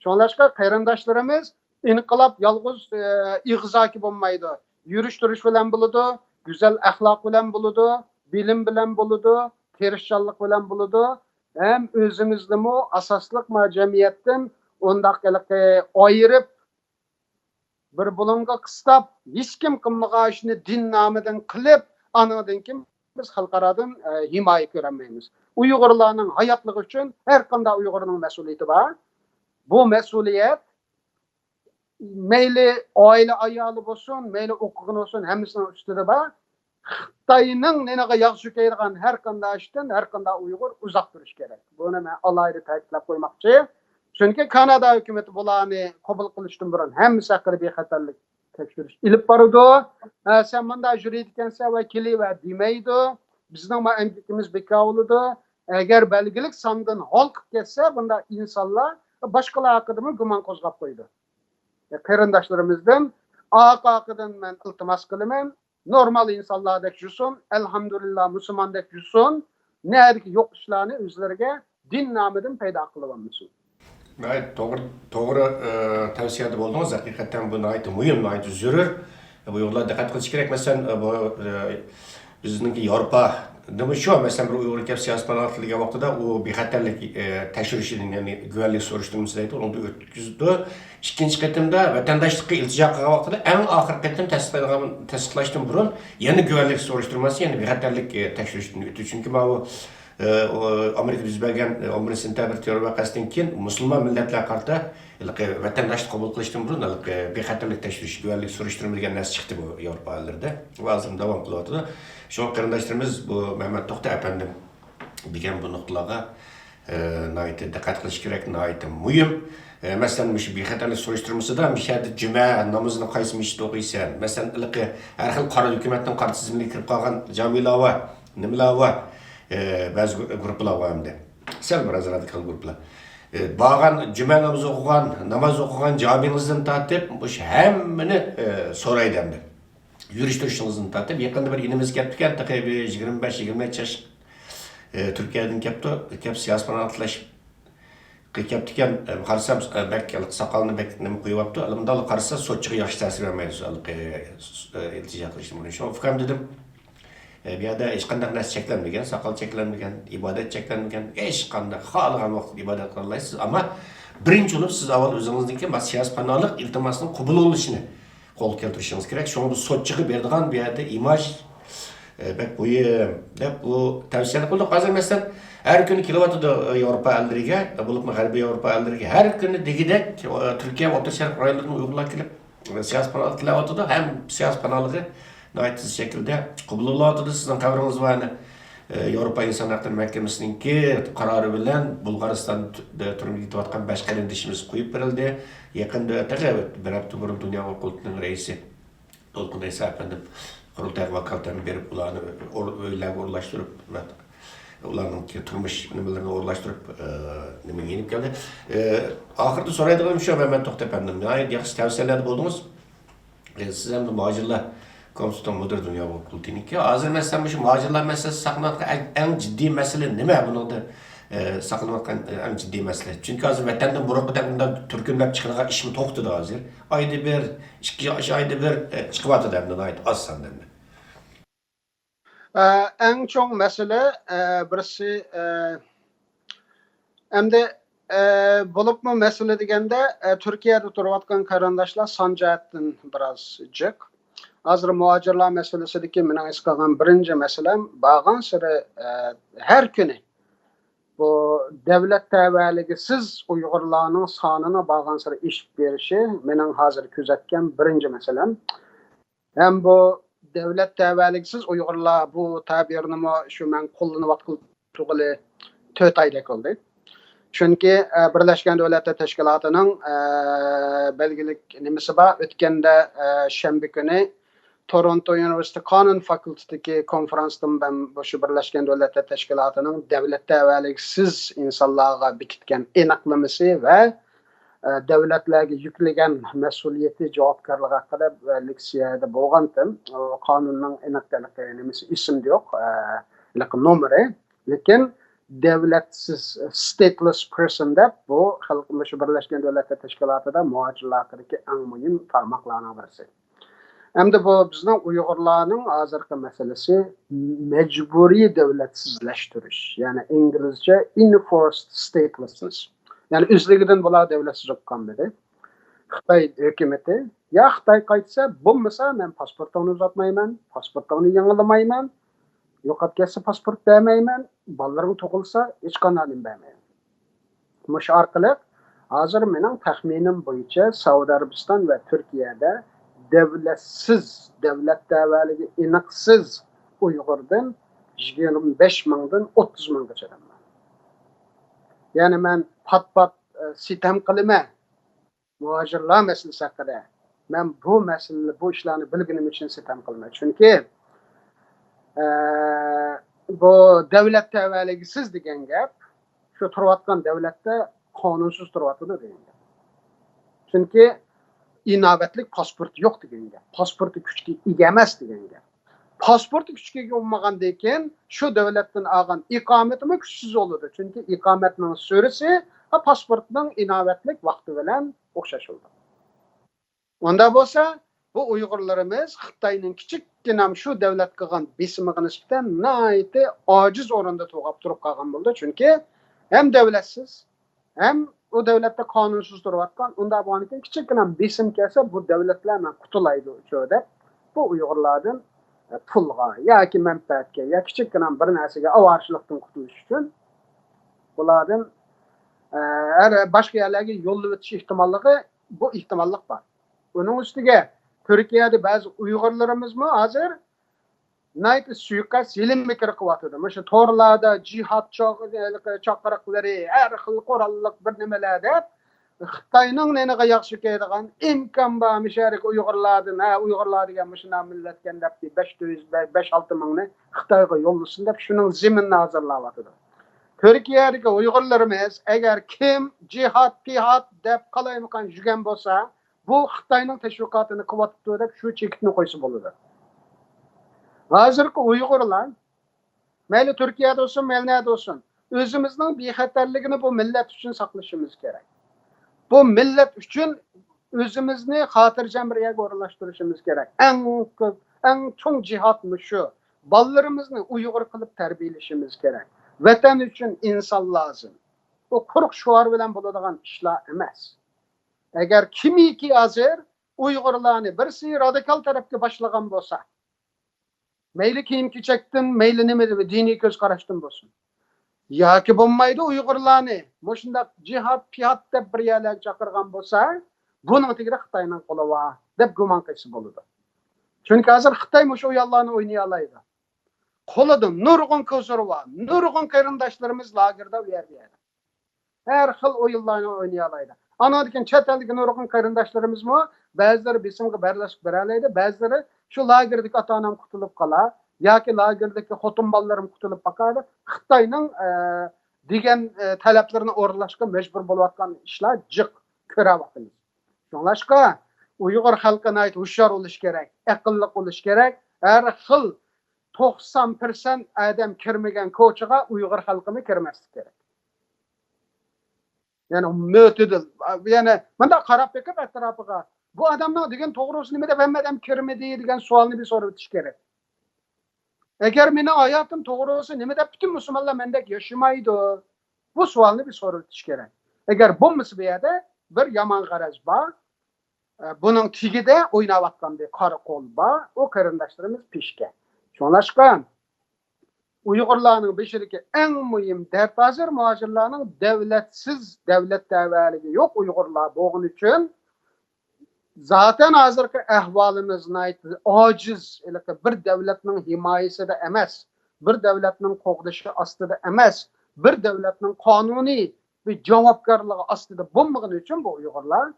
شۇڭلاشقا قېرىنداشلىرىمىز ئىنقىلاب يالغۇز، ئە، ئېغىزاكى بولمايدۇ. يۈرۈش تۇرۇش بىلەن بولىدۇ، گۈزەل ئەخلاق بىلەن بولىدۇ، بىلىم بىلەن بولىدۇ، تىرىشچانلىق بىلەن بولىدۇ. ھەم ئۆزىمىزنىمۇ ئاساسلىق ما جەمئىيەتتىن ئۇنداق ھېلىقى ئايرىپ، بىر بۇلۇڭغا قىستاپ، ھېچكىم قىلمىغان ئىشنى دىن نامىدىن قىلىپ، ئانىڭدىن كېيىن بىز خەلقئارادىن، ئە، ھىمايە كۆرەلمەيمىز. ئۇيغۇرلارنىڭ ھاياتلىقى ئۈچۈن ھەر قانداق ئۇيغۇرنىڭ مەسئۇلىيىتى بار. بۇ مەسئۇلىيەت مەيلى ئائىلە ئايالى بولسۇن، مەيلى ئوقۇغىنى بولسۇن، ھەممىسىنىڭ ئۈستىدە بار. خىتاينىڭ نېنىغا ياغ سۈركەيدىغان ھەر قانداق ئىشتىن ھەر قانداق ئۇيغۇر ئۇزاق تۇرۇش كېرەك. بۇنى مەن ئالاھىدە تەكىتلەپ قويماقچى. چۈنكى كانادا ھۆكۈمىتى بۇلارنى قوبۇل قىلىشتىن بۇرۇن ھەممىسى ھەققىدە بىخەتەرلىك تەكشۈرۈش ئېلىپ بارىدۇ. ھە، سەن مۇنداق يۈرىدىكەنسەن ۋە كېلىۋەر دېمەيدۇ. بىزنىڭ ما ئەمگىكىمىز بىكار بولىدۇ. ئەگەر بەلگىلىك ساندىن ھالقىپ كەتسە، بۇنداق ئىنسانلار باشقىلار ھەققىدىمۇ گۇمان قوزغاپ قويىدۇ. قېرىنداشلىرىمىزدىن ئارقا-ئارقىدىن مەن ئىلتىماس قىلىمەن، نورمال ئىنسانلاردەك يۈرسۇن، ئەلھەمدۇلىللا مۇسۇلماندەك يۈرسۇن، نەدىكى يوق ئىشلارنى ئۆزلىرىگە دىن نامىدىن پەيدا قىلىۋالمىسۇن. ناھايىتى توغرا، توغرا، ئە، تەۋسىيەدە بولدىڭىز. ھەقىقەتەن بۇ ناھايىتى مۇھىم، ناھايىتى زۆرۈر. بۇ يوللار دىققەت قىلىش كېرەك. مەسىلەن، ئە، بۇ، ئە، بىزنىڭكى ياۋروپادىمۇ شۇ، مەسىلەن، بىر ئۇيغۇر كەپ سىياسىي پاناھلىق تىلىگەن ۋاقتىدا ئۇ بىخەتەرلىك، ئە، تەكشۈرۈشىدىن، يەنى گۇۋەنلىك سوراشتۇرمىسى دەيدۇ، ئۇنىڭدا ئۆتكۈزىدۇ. ئىككىنچى قېتىمدا ۋەتەنداشلىققا ئىلتىجا قىلغان ۋاقتىدا ئەڭ ئاخىرقى قېتىم تەستىقلايدىغان، تەستىقلاشتىن بۇرۇن يەنە گۇۋەنلىك سوراشتۇرمىسى، يەنى بىخەتەرلىك، ئە، تەكشۈرۈشتىن ئۆتىدۇ. چۈنكى ماۋۇ، ئە، ئۇ ئامېرىكا يۈز بەرگەن، ئە، ئون بىرىنچى سېنتەبىر تېررور ۋەقەسىدىن كېيىن مۇسۇلمان مىللەتلەرگە قارىتا ھېلىقى ۋەتەنداشلىق قوبۇل قىلىشتىن بۇرۇن ھېلىقى بىخەتەرلىك تەكشۈرۈش، گۇۋەنلىك سوراشتۇرما دېگەن نەرسە چىقتى بۇ ياۋروپا ئەللىرىدە. ۋە ھازىرمۇ داۋام قىلىۋاتىدۇ. شۇڭا قېرىنداشلىرىمىز بۇ مەمەت توختى ئەپەندىم دېگەن بۇ نۇقتىلارغا، ئە، ناھايىتى دىققەت قىلىش كېرەك، ناھايىتى مۇھىم. ئە، مەسىلەن، مۇشۇ بىخەتەرلىك سوراشتۇرمىسىدا مۇشۇ يەردە جۈمە نامىزىنى قايسى مەسچىتتە ئوقۇيسەن؟ مەسىلەن، ھېلىقى ھەر خىل قارا ھۆكۈمەتنىڭ قارا تىزىملىكىگە كىرىپ قالغان جامىلار بار، نېمىلەر بار؟ ئە، بەزى گۇ-، گۇرۇپپىلار بار ئەمدى. سەل بىراز رادىكال گۇرۇپپىلار. ئە، بارغان جۈمە نامىزى ئوقۇغان، ناماز ئوقۇغان جامىڭىزدىن تارتىپ، مۇشۇ ھەممىنى، ئە، سورايدۇ ئەمدى. يۈرۈش تۇرۇشىڭىزدىن تارتىپ، يېقىندا بىر ئىنىمىز كەپتىكەن، تېخى بىر يىگىرمە بەش، يىگىرمە يەتتە ياش، ئە، تۈركىيەدىن كەپتۇ، كەپ سىياسىي پاناھلىق تىلەش كەپتىكەن، ئە، قارىسام، ئە، بەك ھېلىقى ساقالنى بەك نېمە قويۇۋاپتۇ. ئەلمۇندالا قارىسا، سوتچىغا ياخشى تەسىر بەرمەيدۇ، ھېلىقى، ئە، ئىلتىجا قىلىشتىن بۇرۇن. شۇڭا ئۇكام دېدىم، ئە، بۇ يەردە ھېچقانداق نەرسە چەكلەنمىگەن، ساقال چەكلەنمىگەن، ئىبادەت چەكلەنمىگەن، ھېچقانداق خالىغان ۋاقىتتا ئىبادەت قىلالايسىز. ئەمما بىرىنچى بولۇپ سىز ئاۋۋال ئۆزىڭىزنىڭكى ما سىياسىي پاناھلىق ئىلتىماسىنىڭ قوبۇل بولۇشىنى قولغا كەلتۈرۈشىڭىز كېرەك. شۇڭا بۇ سوتچىغا بېرىدىغان بۇ يەردە ئىماژ، ئە، بەك مۇھىم دەپ بۇ تەۋسىيەنى قىلدۇق. ھازىر مەسىلەن، ھەر كۈنى كېلىۋاتىدۇ، ئە، ياۋروپا ئەللىرىگە، بولۇپمۇ غەربىي ياۋروپا ئەللىرىگە ھەر كۈنى دېگۈدەك، ئە، تۈركىيە ۋە ئوتتۇرا شەرق رايونلىرىدىن ئۇيغۇرلار كېلىپ، سىياسىي پاناھلىق تىلەۋاتىدۇ، ھەم سىياسىي پاناھلىقى ناھايىتى تېز شەكىلدە قوبۇل بولۇۋاتىدۇ. سىزنىڭ خەۋىرىڭىز بار، يەنە، ئە، ياۋروپا ئىنسان ھەقلىرى مەھكىمىسىنىڭكى قارارى بىلەن بۇلغارىستان تۈ-، تۈرمىگە كېتىۋاتقان بەش قېرىندىشىمىز قويۇپ بېرىلدى. يېقىندا، تېخى بىر ھەپتە بۇرۇن دۇنيا قۇرۇلتىيىنىڭ رەئىسى دولقۇن ئەيسا ئەپەندىم قۇرۇلتايغا ۋاكالىتەن بېرىپ، ئۇلارنى ئور-، ئۆيلەرگە ئورۇنلاشتۇرۇپ، ئۇلارنىڭ تۇرمۇش نېمىلىرىنى ئورۇنلاشتۇرۇپ، ئە، نېمىگە يېنىپ كەلدى. ئە، ئاخىرىدا سورايدىغىنىم شۇ، مەمەت توختى ئەپەندىم، ناھايىتى ياخشى تەۋسىيەلەردە بولدىڭىز. ئە، سىز ھەم مۇھاجىرلار كومىتېتىنىڭ مۇدىرى دۇنيا قۇرۇلتىيىنىڭكى. ھازىر مەسىلەن، مۇشۇ مۇھاجىرلار مەسىلىسى ساقلىنىۋاتقان ئەڭ، ئەڭ جىددىي مەسىلە نېمە؟ بۇنىڭدا، ئە، ساقلىنىۋاتقان ئەڭ جىددىي مەسىلە. چۈنكى ھازىر ۋەتەندىن بۇرۇنقىدەك بۇنداق تۈركۈملەپ چىقىدىغان ئىشمۇ توختىدى ھازىر. ئايدا بىر، ئىككى ئايدا بىر، ئە، چىقىۋاتىدۇ ئەمدى ناھايىتى ئاز ساندا ئەمدى. ئە، ئەڭ چوڭ مەسىلە، ئە، بىرسى، ئە، ئەمدى، ئە، بولۇپمۇ مەسىلە دېگەندە، ئە، تۈركىيەدە تۇرۇۋاتقان قېرىنداشلار سان جەھەتتىن بىراز جىق. ھازىر مۇھاجىرلار مەسىلىسىدىكى مېنىڭ ھېس قىلغان بىرىنچى مەسىلەم، بارغانسېرى، ئە، ھەر كۈنى بۇ دۆلەت تەۋەلىكىسىز ئۇيغۇرلارنىڭ سانىنىڭ بارغانسېرى ئېشىپ بېرىشى مېنىڭ ھازىر كۆزەتكەن بىرىنچى مەسىلەم. ھەم بۇ دۆلەت تەۋەلىكىسىز ئۇيغۇرلار بۇ تەبىرنىمۇ شۇ مەن قوللىنىۋاتقىلى تۇرغىلى تۆت ئايدەك بولدى. چۈنكى، ئە، بىرلەشكەن دۆلەتلەر تەشكىلاتىنىڭ، ئە، بەلگىلىك نېمىسى بار. ئۆتكەندە، ئە، شەنبە كۈنى تورونتو ئۇنىۋېرسىتېتى قانۇن فاكۇلتېتىدىكى كونفرانستىن مەن مۇشۇ بىرلەشكەن دۆلەتلەر تەشكىلاتىنىڭ دۆلەت تەۋەلىكسىز ئىنسانلارغا بېكىتكەن ئېنىقلىمىسى ۋە، ئە، دۆلەتلەرگە يۈكلىگەن مەسئۇلىيىتى، جاۋابكارلىقى ھەققىدە، ئە، لېكسىيەدە بولغانتىم. ئۇ قانۇننىڭ ئېنىق ھېلىقى نېمىسى ئېسىمدە يوق، ئە، ھېلىقى نومۇرى. لېكىن دۆلەتسىز، stateless person دەپ، بۇ خەلقىمىز شۇ بىرلەشكەن دۆلەتلەر تەشكىلاتىدا مۇھاجىرلار ھەققىدىكى ئەڭ مۇھىم تارماقلارنىڭ بىرسى. ئەمدى بۇ بىزنىڭ ئۇيغۇرلارنىڭ ھازىرقى مەسىلىسى مەجبۇرىي دۆلەتسىزلەشتۈرۈش، يەنى ئىنگلىزچە enforced statelessness. يەنى ئۆزلۈكىدىن بۇلار دۆلەتسىز بولۇپ قالمىدى. خىتاي ھۆكۈمىتى، يا خىتاي قايتسا، بولمىسا مەن پاسپورتۇڭنى ئۇزارتمايمەن، پاسپورتۇڭنى يېڭىلىمايمەن، يوقاپ كەتسە پاسپورت بەرمەيمەن، بالىلىرىڭ تۇغۇلسا ھېچقانداق نېمە بەرمەيمەن. مۇشۇ ئارقىلىق ھازىر مېنىڭ تەخمىنىم بويىچە سەئۇدى ئەرەبىستان ۋە تۈركىيەدە دۆلەتسىز، دۆلەت تەۋەلىكى ئېنىقسىز ئۇيغۇردىن يىگىرمە بەش مىڭدىن ئوتتۇز مىڭغىچە ئادەم بار. يەنى مەن پات-پات، ئە، سىتەم قىلىمەن مۇھاجىرلار مەسىلىسى ھەققىدە. مەن بۇ مەسىلىنى، بۇ ئىشلارنى بىلگىنىم ئۈچۈن سىتەم قىلىمەن. چۈنكى، ئە، بۇ دۆلەت تەۋەلىكسىز دېگەن گەپ، شۇ تۇرۇۋاتقان دۆلەتتە قانۇنسىز تۇرۇۋاتىدۇ دېگەن گەپ. چۈنكى ئىناۋەتلىك پاسپورتى يوق دېگەن گەپ. پاسپورتى كۈچكە ئىگە ئەمەس دېگەن گەپ. پاسپورتى كۈچكە ئىگە بولمىغاندىن كېيىن شۇ دۆلەتتىن ئالغان ئىقامىتىمۇ كۈچسىز بولىدۇ. چۈنكى ئىقامەتنىڭ سۈرىسى، ھە، پاسپورتنىڭ ئىناۋەتلىك ۋاقتى بىلەن ئوخشاش بولىدۇ. ئۇنداق بولسا، بۇ ئۇيغۇرلىرىمىز خىتاينىڭ كىچىككىنە شۇ دۆلەتكە قىلغان بېسىمىغا نىسبەتەن ناھايىتى ئاجىز ئورۇندا تۇرغاپ، تۇرۇپ قالغان بولىدۇ. چۈنكى ھەم دۆلەتسىز، ھەم ئۇ دۆلەتتە قانۇنسىز تۇرۇۋاتقان. ئۇنداق بولغاندىكىن كىچىككىنە بېسىم كەلسە، بۇ دۆلەتلەر مەن قۇتۇلايدۇ شۇ دەپ، بۇ ئۇيغۇرلاردىن، ئە، پۇلغا ياكى مەنپەئەتكە يا كىچىككىنە بىر نەرسىگە ئاۋارىچىلىكتىن قۇتۇلۇش ئۈچۈن بۇلاردىن، ئە، ھەر باشقا يەرلەرگە يوللىۋېتىش ئېھتىماللىقى، بۇ ئېھتىماللىق بار. ئۇنىڭ ئۈستىگە تۈركىيەدە بەزى ئۇيغۇرلىرىمىزمۇ ھازىر ناھايىتى سۇيىقەست، ھىيلە-مىكىر قىلىۋاتىدۇ. مۇشۇ تورلاردا جىھاد چاق-، چاقىرىقلىرى، ھەر خىل قوراللىق بىر نېمىلەر دەپ، خىتاينىڭ نېنىغا ياغ چېكىدىغان، ئىمكان بار مۇشۇ يەردىكى ئۇيغۇرلاردىن، ھە، ئۇيغۇرلار دېگەن مۇشۇنداق مىللەتكەن دەپ، بەش يۈز، بەش، ئالتە مىڭنى خىتايغا يوللىسۇن دەپ، شۇنىڭ زېمىنىنى ھازىرلاۋاتىدۇ. تۈركىيەدىكى ئۇيغۇرلىرىمىز ئەگەر كىم جىھاد، پىھاد دەپ قالايمىقان يۈرگەن بولسا، بۇ خىتاينىڭ تەشۋىقاتىنى قىلىۋاتىدۇ دەپ شۇ چېكىتنى قويسا بولىدۇ. ھازىرقى ئۇيغۇرلار مەيلى تۈركىيەدە بولسۇن، مەيلى نەدە بولسۇن، ئۆزىمىزنىڭ بىخەتەرلىكىنى بۇ مىللەت ئۈچۈن ساقلىشىمىز كېرەك. بۇ مىللەت ئۈچۈن ئۆزىمىزنى خاتىرجەم بىر يەرگە ئورۇنلاشتۇرۇشىمىز كېرەك. ئەڭ كۆپ، ئەڭ چوڭ جىھاد مۇشۇ. بالىلىرىمىزنى ئۇيغۇر قىلىپ تەربىيەلىشىمىز كېرەك. ۋەتەن ئۈچۈن ئىنسان لازىم. ئۇ قۇرۇق شوئار بىلەن بولىدىغان ئىشلار ئەمەس. ئەگەر كىمكى ھازىر ئۇيغۇرلارنى بىرسى رادىكال تەرەپكە باشلىغان بولسا، مەيلى كىيىم-كېچەكتىن، مەيلى نېمە دىنىي كۆز قاراشتىن بولسۇن، ياكى بولمايدۇ ئۇيغۇرلارنى مۇشۇنداق جىھاد، پىياد دەپ بىر يەرلەرگە چاقىرغان بولسا، بۇنىڭ تېگىدە خىتاينىڭ قولى بار. دەپ گۇمان قىلسا بولىدۇ. چۈنكى ھازىر خىتاي مۇشۇ ئويۇنلارنى ئوينىيالايدۇ. قولىدا نۇرغۇن كوزىرى بار، نۇرغۇن قېرىنداشلىرىمىز لاگېردا ئۇ يەردە، يەردە. ھەر خىل ئويۇنلارنى ئوينىيالايدۇ. ئانىڭدىن كېيىن چەت ئەلدىكى نۇرغۇن قېرىنداشلىرىمىزمۇ بەزىلىرى بېسىمغا بەرداشلىق بېرەلەيدۇ، بەزىلىرى شۇ لاگېردىكى ئاتا-ئانام قۇتۇلۇپ قالا ياكى لاگېردىكى خوتۇن بالىلىرىم قۇتۇلۇپ باقايدۇ. خىتاينىڭ، ئە، دېگەن، ئە، تەلەپلىرىنى ئورۇنلاشقا مەجبۇر بولۇۋاتقان ئىشلار جىق كۆرۈۋاتىمىز. شۇڭلاشقا ئۇيغۇر خەلقى ناھايىتى ھوشيار بولۇش كېرەك، ئەقىللىق بولۇش كېرەك. ھەر خىل توقسان پىرسەنت ئادەم كىرمىگەن كوچىغا ئۇيغۇر خەلقىمۇ كىرمەسلىك كېرەك. يەنى مۆتىدىل، يەنى مۇنداق قاراپ بېقىپ ئەتراپىغا، بۇ ئادەمنىڭ دېگەن توغرىسى نېمە دەپ ھەممە ئادەم كىرمىدى دېگەن سوئالنى بىر سورىۋېتىش كېرەك. ئەگەر مېنىڭ ھاياتىم توغرىسى نېمە دەپ پۈتۈن مۇسۇلمانلار مەندەك ياشىمايدۇ؟ بۇ سوئالنى بىر سورىۋېتىش كېرەك. ئەگەر بولمىسا بۇ يەردە بىر يامان غەرەز بار، ئە، بۇنىڭ تېگىدە ئويناۋاتقان بىر قارا قول بار، ئۇ قېرىنداشلىرىمىز پېشكە. شۇڭلاشقا ئۇيغۇرلارنىڭ بېشىدىكى ئەڭ مۇھىم دەرد ھازىر مۇھاجىرلارنىڭ دەۋلەتسىز، دەۋلەت تەۋەلىكى يوق ئۇيغۇرلار بولغىنى ئۈچۈن، زاتەن ھازىرقى ئەھۋالىمىز ناھايىتى ئاجىز، ھېلىقى بىر دەۋلەتنىڭ ھىمايىسىدە ئەمەس، بىر دەۋلەتنىڭ قوغدىشى ئاستىدا ئەمەس، بىر دەۋلەتنىڭ قانۇنىي بىر جاۋابكارلىقى ئاستىدا بولمىغىنى ئۈچۈن بۇ ئۇيغۇرلار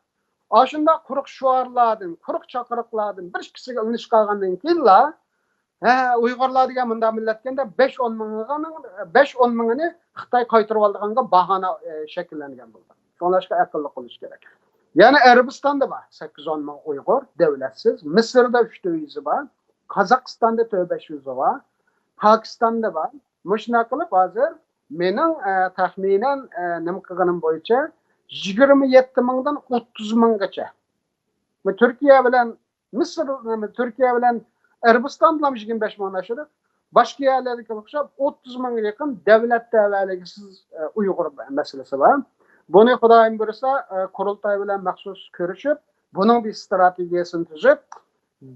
ئاشۇنداق قۇرۇق شوئارلاردىن، قۇرۇق چاقىرىقلاردىن بىر ئىككىسىگە ئېلىنىشىپ قالغاندىن كېيىنلا، ھە، ئۇيغۇرلار دېگەن مۇنداق مىللەتكەن دەپ بەش ئون مىڭىنىڭ، بەش ئون مىڭىنى خىتاي قايتۇرۇۋالىدىغانغا باھانە، ئە، شەكىللەنگەن بولغان. شۇڭلاشقا ئەقىللىق بولۇش كېرەك. يەنە ئەرەبىستاندا بار سەككىز ئون مىڭ ئۇيغۇر دەۋلەتسىز، مىسىردا ئۈچ تۆت يۈزى بار، قازاقىستاندا تۆت بەش يۈزى بار، پاكىستاندا بار. مۇشۇنداق قىلىپ ھازىر مېنىڭ، ئە، تەخمىنەن، ئە، نېمە قىلغىنىم بويىچە يىگىرمە يەتتە مىڭدىن ئوتتۇز مىڭغىچە. بۇ تۈركىيە بىلەن مىسىر، تۈركىيە بىلەن ئەرەبىستاندىلا يىگىرمە بەش مىڭدىن ئاشىدۇ. باشقا يەرلەرگە ئوخشاپ ئوتتۇز مىڭغا يېقىن دەۋلەت تەۋەلىكىسىز، ئە، ئۇيغۇر مەسىلىسى بار. بۇنى خۇدايىم بۇيرۇسا، ئە، قۇرۇلتاي بىلەن مەخسۇس كۆرۈشۈپ، بۇنىڭ بىر ستراتېگىيەسىنى تۈزۈپ،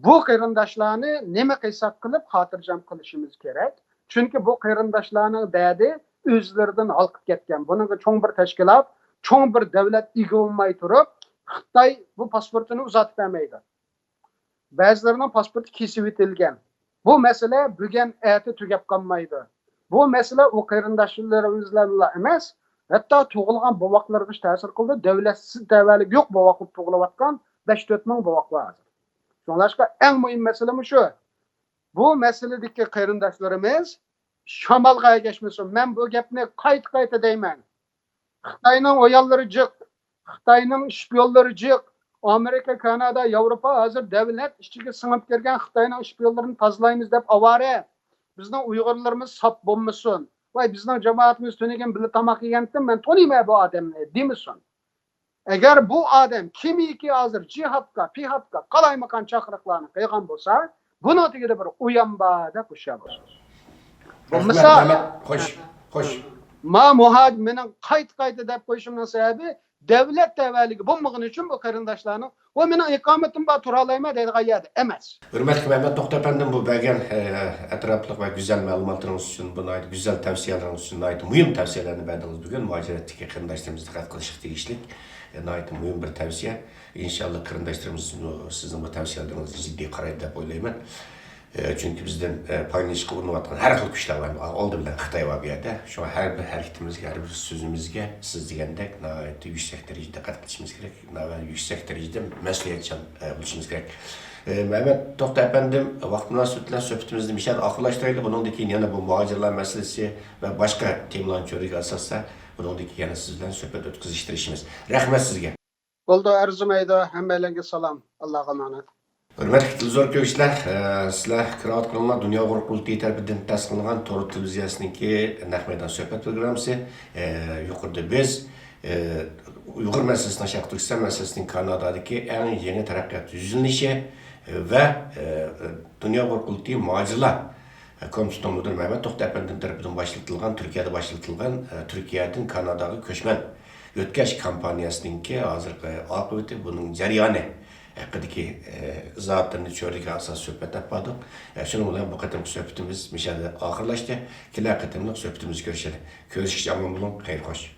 بۇ قېرىنداشلارنى نېمە قىلساق قىلىپ خاتىرجەم قىلىشىمىز كېرەك. چۈنكى بۇ قېرىنداشلارنىڭ دەردى ئۆزلىرىدىن ھالقىپ كەتكەن. بۇنىڭغا چوڭ بىر تەشكىلات، چوڭ بىر دەۋلەت ئىگە بولماي تۇرۇپ، خىتاي بۇ پاسپورتىنى ئۇزارتىپ بەرمەيدۇ. بەزىلىرىنىڭ پاسپورتى كېسىۋېتىلگەن. بۇ مەسىلە بۈگۈن ئەتە تۈگەپ قالمايدۇ. بۇ مەسىلە ئۇ قېرىنداشلىرىمىزلارلا ئەمەس، ھەتتا تۇغۇلغان بوۋاقلارغىچە تەسىر قىلىدۇ. دەۋلەتسىز تەۋەلىكى يوق بوۋاق بولۇپ تۇغۇلۇۋاتقان بەش تۆت مىڭ بوۋاق بار ھازىر. شۇڭلاشقا ئەڭ مۇھىم مەسىلە مۇشۇ. بۇ مەسىلىدىكى قېرىنداشلىرىمىز شامالغا ئەگەشمىسۇن. مەن بۇ گەپنى قايتا-قايتا دەيمەن. خىتاينىڭ ئويۇنلىرى جىق، خىتاينىڭ شپىيونلىرى جىق. ئامېرىكا، كانادا، ياۋروپا ھازىر دەۋلەت ئىچىگە سىڭىپ كىرگەن خىتاينىڭ شپىيونلىرىنى تازىلايمىز دەپ ئاۋارە. بىزنىڭ ئۇيغۇرلىرىمىز ساپ بولمىسۇن. ۋاي، بىزنىڭ جامائىتىمىز تۈنۈگۈن بىللە تاماق يېگەنتىم، مەن تونۇيمەن بۇ ئادەمنى دېمىسۇن. ئەگەر بۇ ئادەم كىمكى ھازىر جىھادقا، پىھادقا، قالايمىقان چاقىرىقلارنى قىلغان بولسا، بۇنىڭ تېگىدە بىر ئويۇن بار دەپ ھوشيار بولسۇن. بولمىسا، رەھمەت، رەھمەت. خوش، خوش. ما مۇھاج-، مېنىڭ قايتا-قايتا دەپ قويۇشۇمنىڭ سەۋەبى، دەۋلەت تەۋەلىكى بولمىغىنى ئۈچۈن بۇ قېرىنداشلارنىڭ، ۋە مېنىڭ ئىقامىتىم بار، تۇرالايمەن دەيدىغان يەردە ئەمەس. ھۆرمەتلىك مەمەت توختى ئەپەندىم، بۇ بەرگەن، ئە، ئەتراپلىق ۋە گۈزەل مەلۇماتلىرىڭىز ئۈچۈن، بۇ ناھايىتى گۈزەل تەۋسىيەلىرىڭىز ئۈچۈن، ناھايىتى مۇھىم تەۋسىيەلەرنى بەردىڭىز بۈگۈن مۇھاجىرەتتىكى قېرىنداشلىرىمىزغا دىققەت قىلىشقا تېگىشلىك، ئە، ناھايىتى مۇھىم بىر تەۋسىيە. ئىنشاللا قېرىنداشلىرىمىز بۇ، سىزنىڭ بۇ تەۋسىيەلىرىڭىزگە جىددىي قارايدۇ دەپ ئويلايمەن. ئە، چۈنكى بىزدىن، ئە، پايدىلىنىشقا ئۇرۇنۇۋاتقان ھەر خىل كۈچلەر بار. ئالدى بىلەن خىتاي بار بۇ يەردە. شۇڭا ھەر بىر ھەرىكىتىمىزگە، ھەر بىر سۆزىمىزگە سىز دېگەندەك ناھايىتى يۈكسەك دەرىجىدە دىققەت قىلىشىمىز كېرەك. ناھايىتى يۈكسەك دەرىجىدە مەسئۇلىيەتچان، ئە، بولۇشىمىز كېرەك. ئە، مەمەت توختى ئەپەندىم، ۋاقىت مۇناسىۋىتى بىلەن سۆھبىتىمىزنى مۇشۇ يەردە ئاخىرلاشتۇرايلى. بۇنىڭدىن كېيىن يەنە بۇ مۇھاجىرلار مەسىلىسى ۋە باشقا تېمىلارنى چۆرىگە ئاساستا، بۇنىڭدىن كېيىن يەنە سىز بىلەن سۆھبەت ئۆتكۈزۈشكە تىرىشىمىز. رەھمەت سىزگە. بولدى، ئەرزىمەيدۇ. ھەممەيلەنگە سالام. ئاللاغا ئامانەت. ھۆرمەتلىك تېلېۋىزور كۆرگۈچىلەر، ئە، سىلەر كىرىۋاتقىنىڭلار دۇنيا ئۇيغۇر قۇرۇلتىيى تەرىپىدىن تەسىس قىلىنغان تور تېلېۋىزىيەسىنىڭكى نەق مەيدان سۆھبەت پروگراممىسى. ئە، يۇقىرىدا بىز، ئە، ئۇيغۇر مەسىلىسىنىڭ، شەرقىي تۈركىستان مەسىلىسىنىڭ كانادادىكى ئەڭ يېڭى تەرەققىيات يۈزلىنىشى ۋە، ئە، دۇنيا ئۇيغۇر قۇرۇلتىيى مۇھاجىرلار كومىتېتىنىڭ مۇدىرى مەمەت توختى ئەپەندىم تەرىپىدىن باشلىتىلغان، تۈركىيەدە باشلىتىلغان، ئە، تۈركىيەدىن كاناداغا كۆچمەن يۆتكەش كامپانىيەسىنىڭكى ھازىرقى ئاقىۋىتى، بۇنىڭ جەريانى ھەققىدىكى، ئە، ئىزاھاتلىرىنى چۆرىدىكى ئاساس سۆھبەت ئېلىپ باردۇق. ئە، شۇنىڭ بىلەن بۇ قېتىمقى سۆھبىتىمىز مۇشۇ يەردە ئاخىرلاشتى. كېلەر قېتىملىق سۆھبىتىمىزدە كۆرۈشەيلى. كۆرۈشكىچە ئامان بولۇڭ. خەير خوش.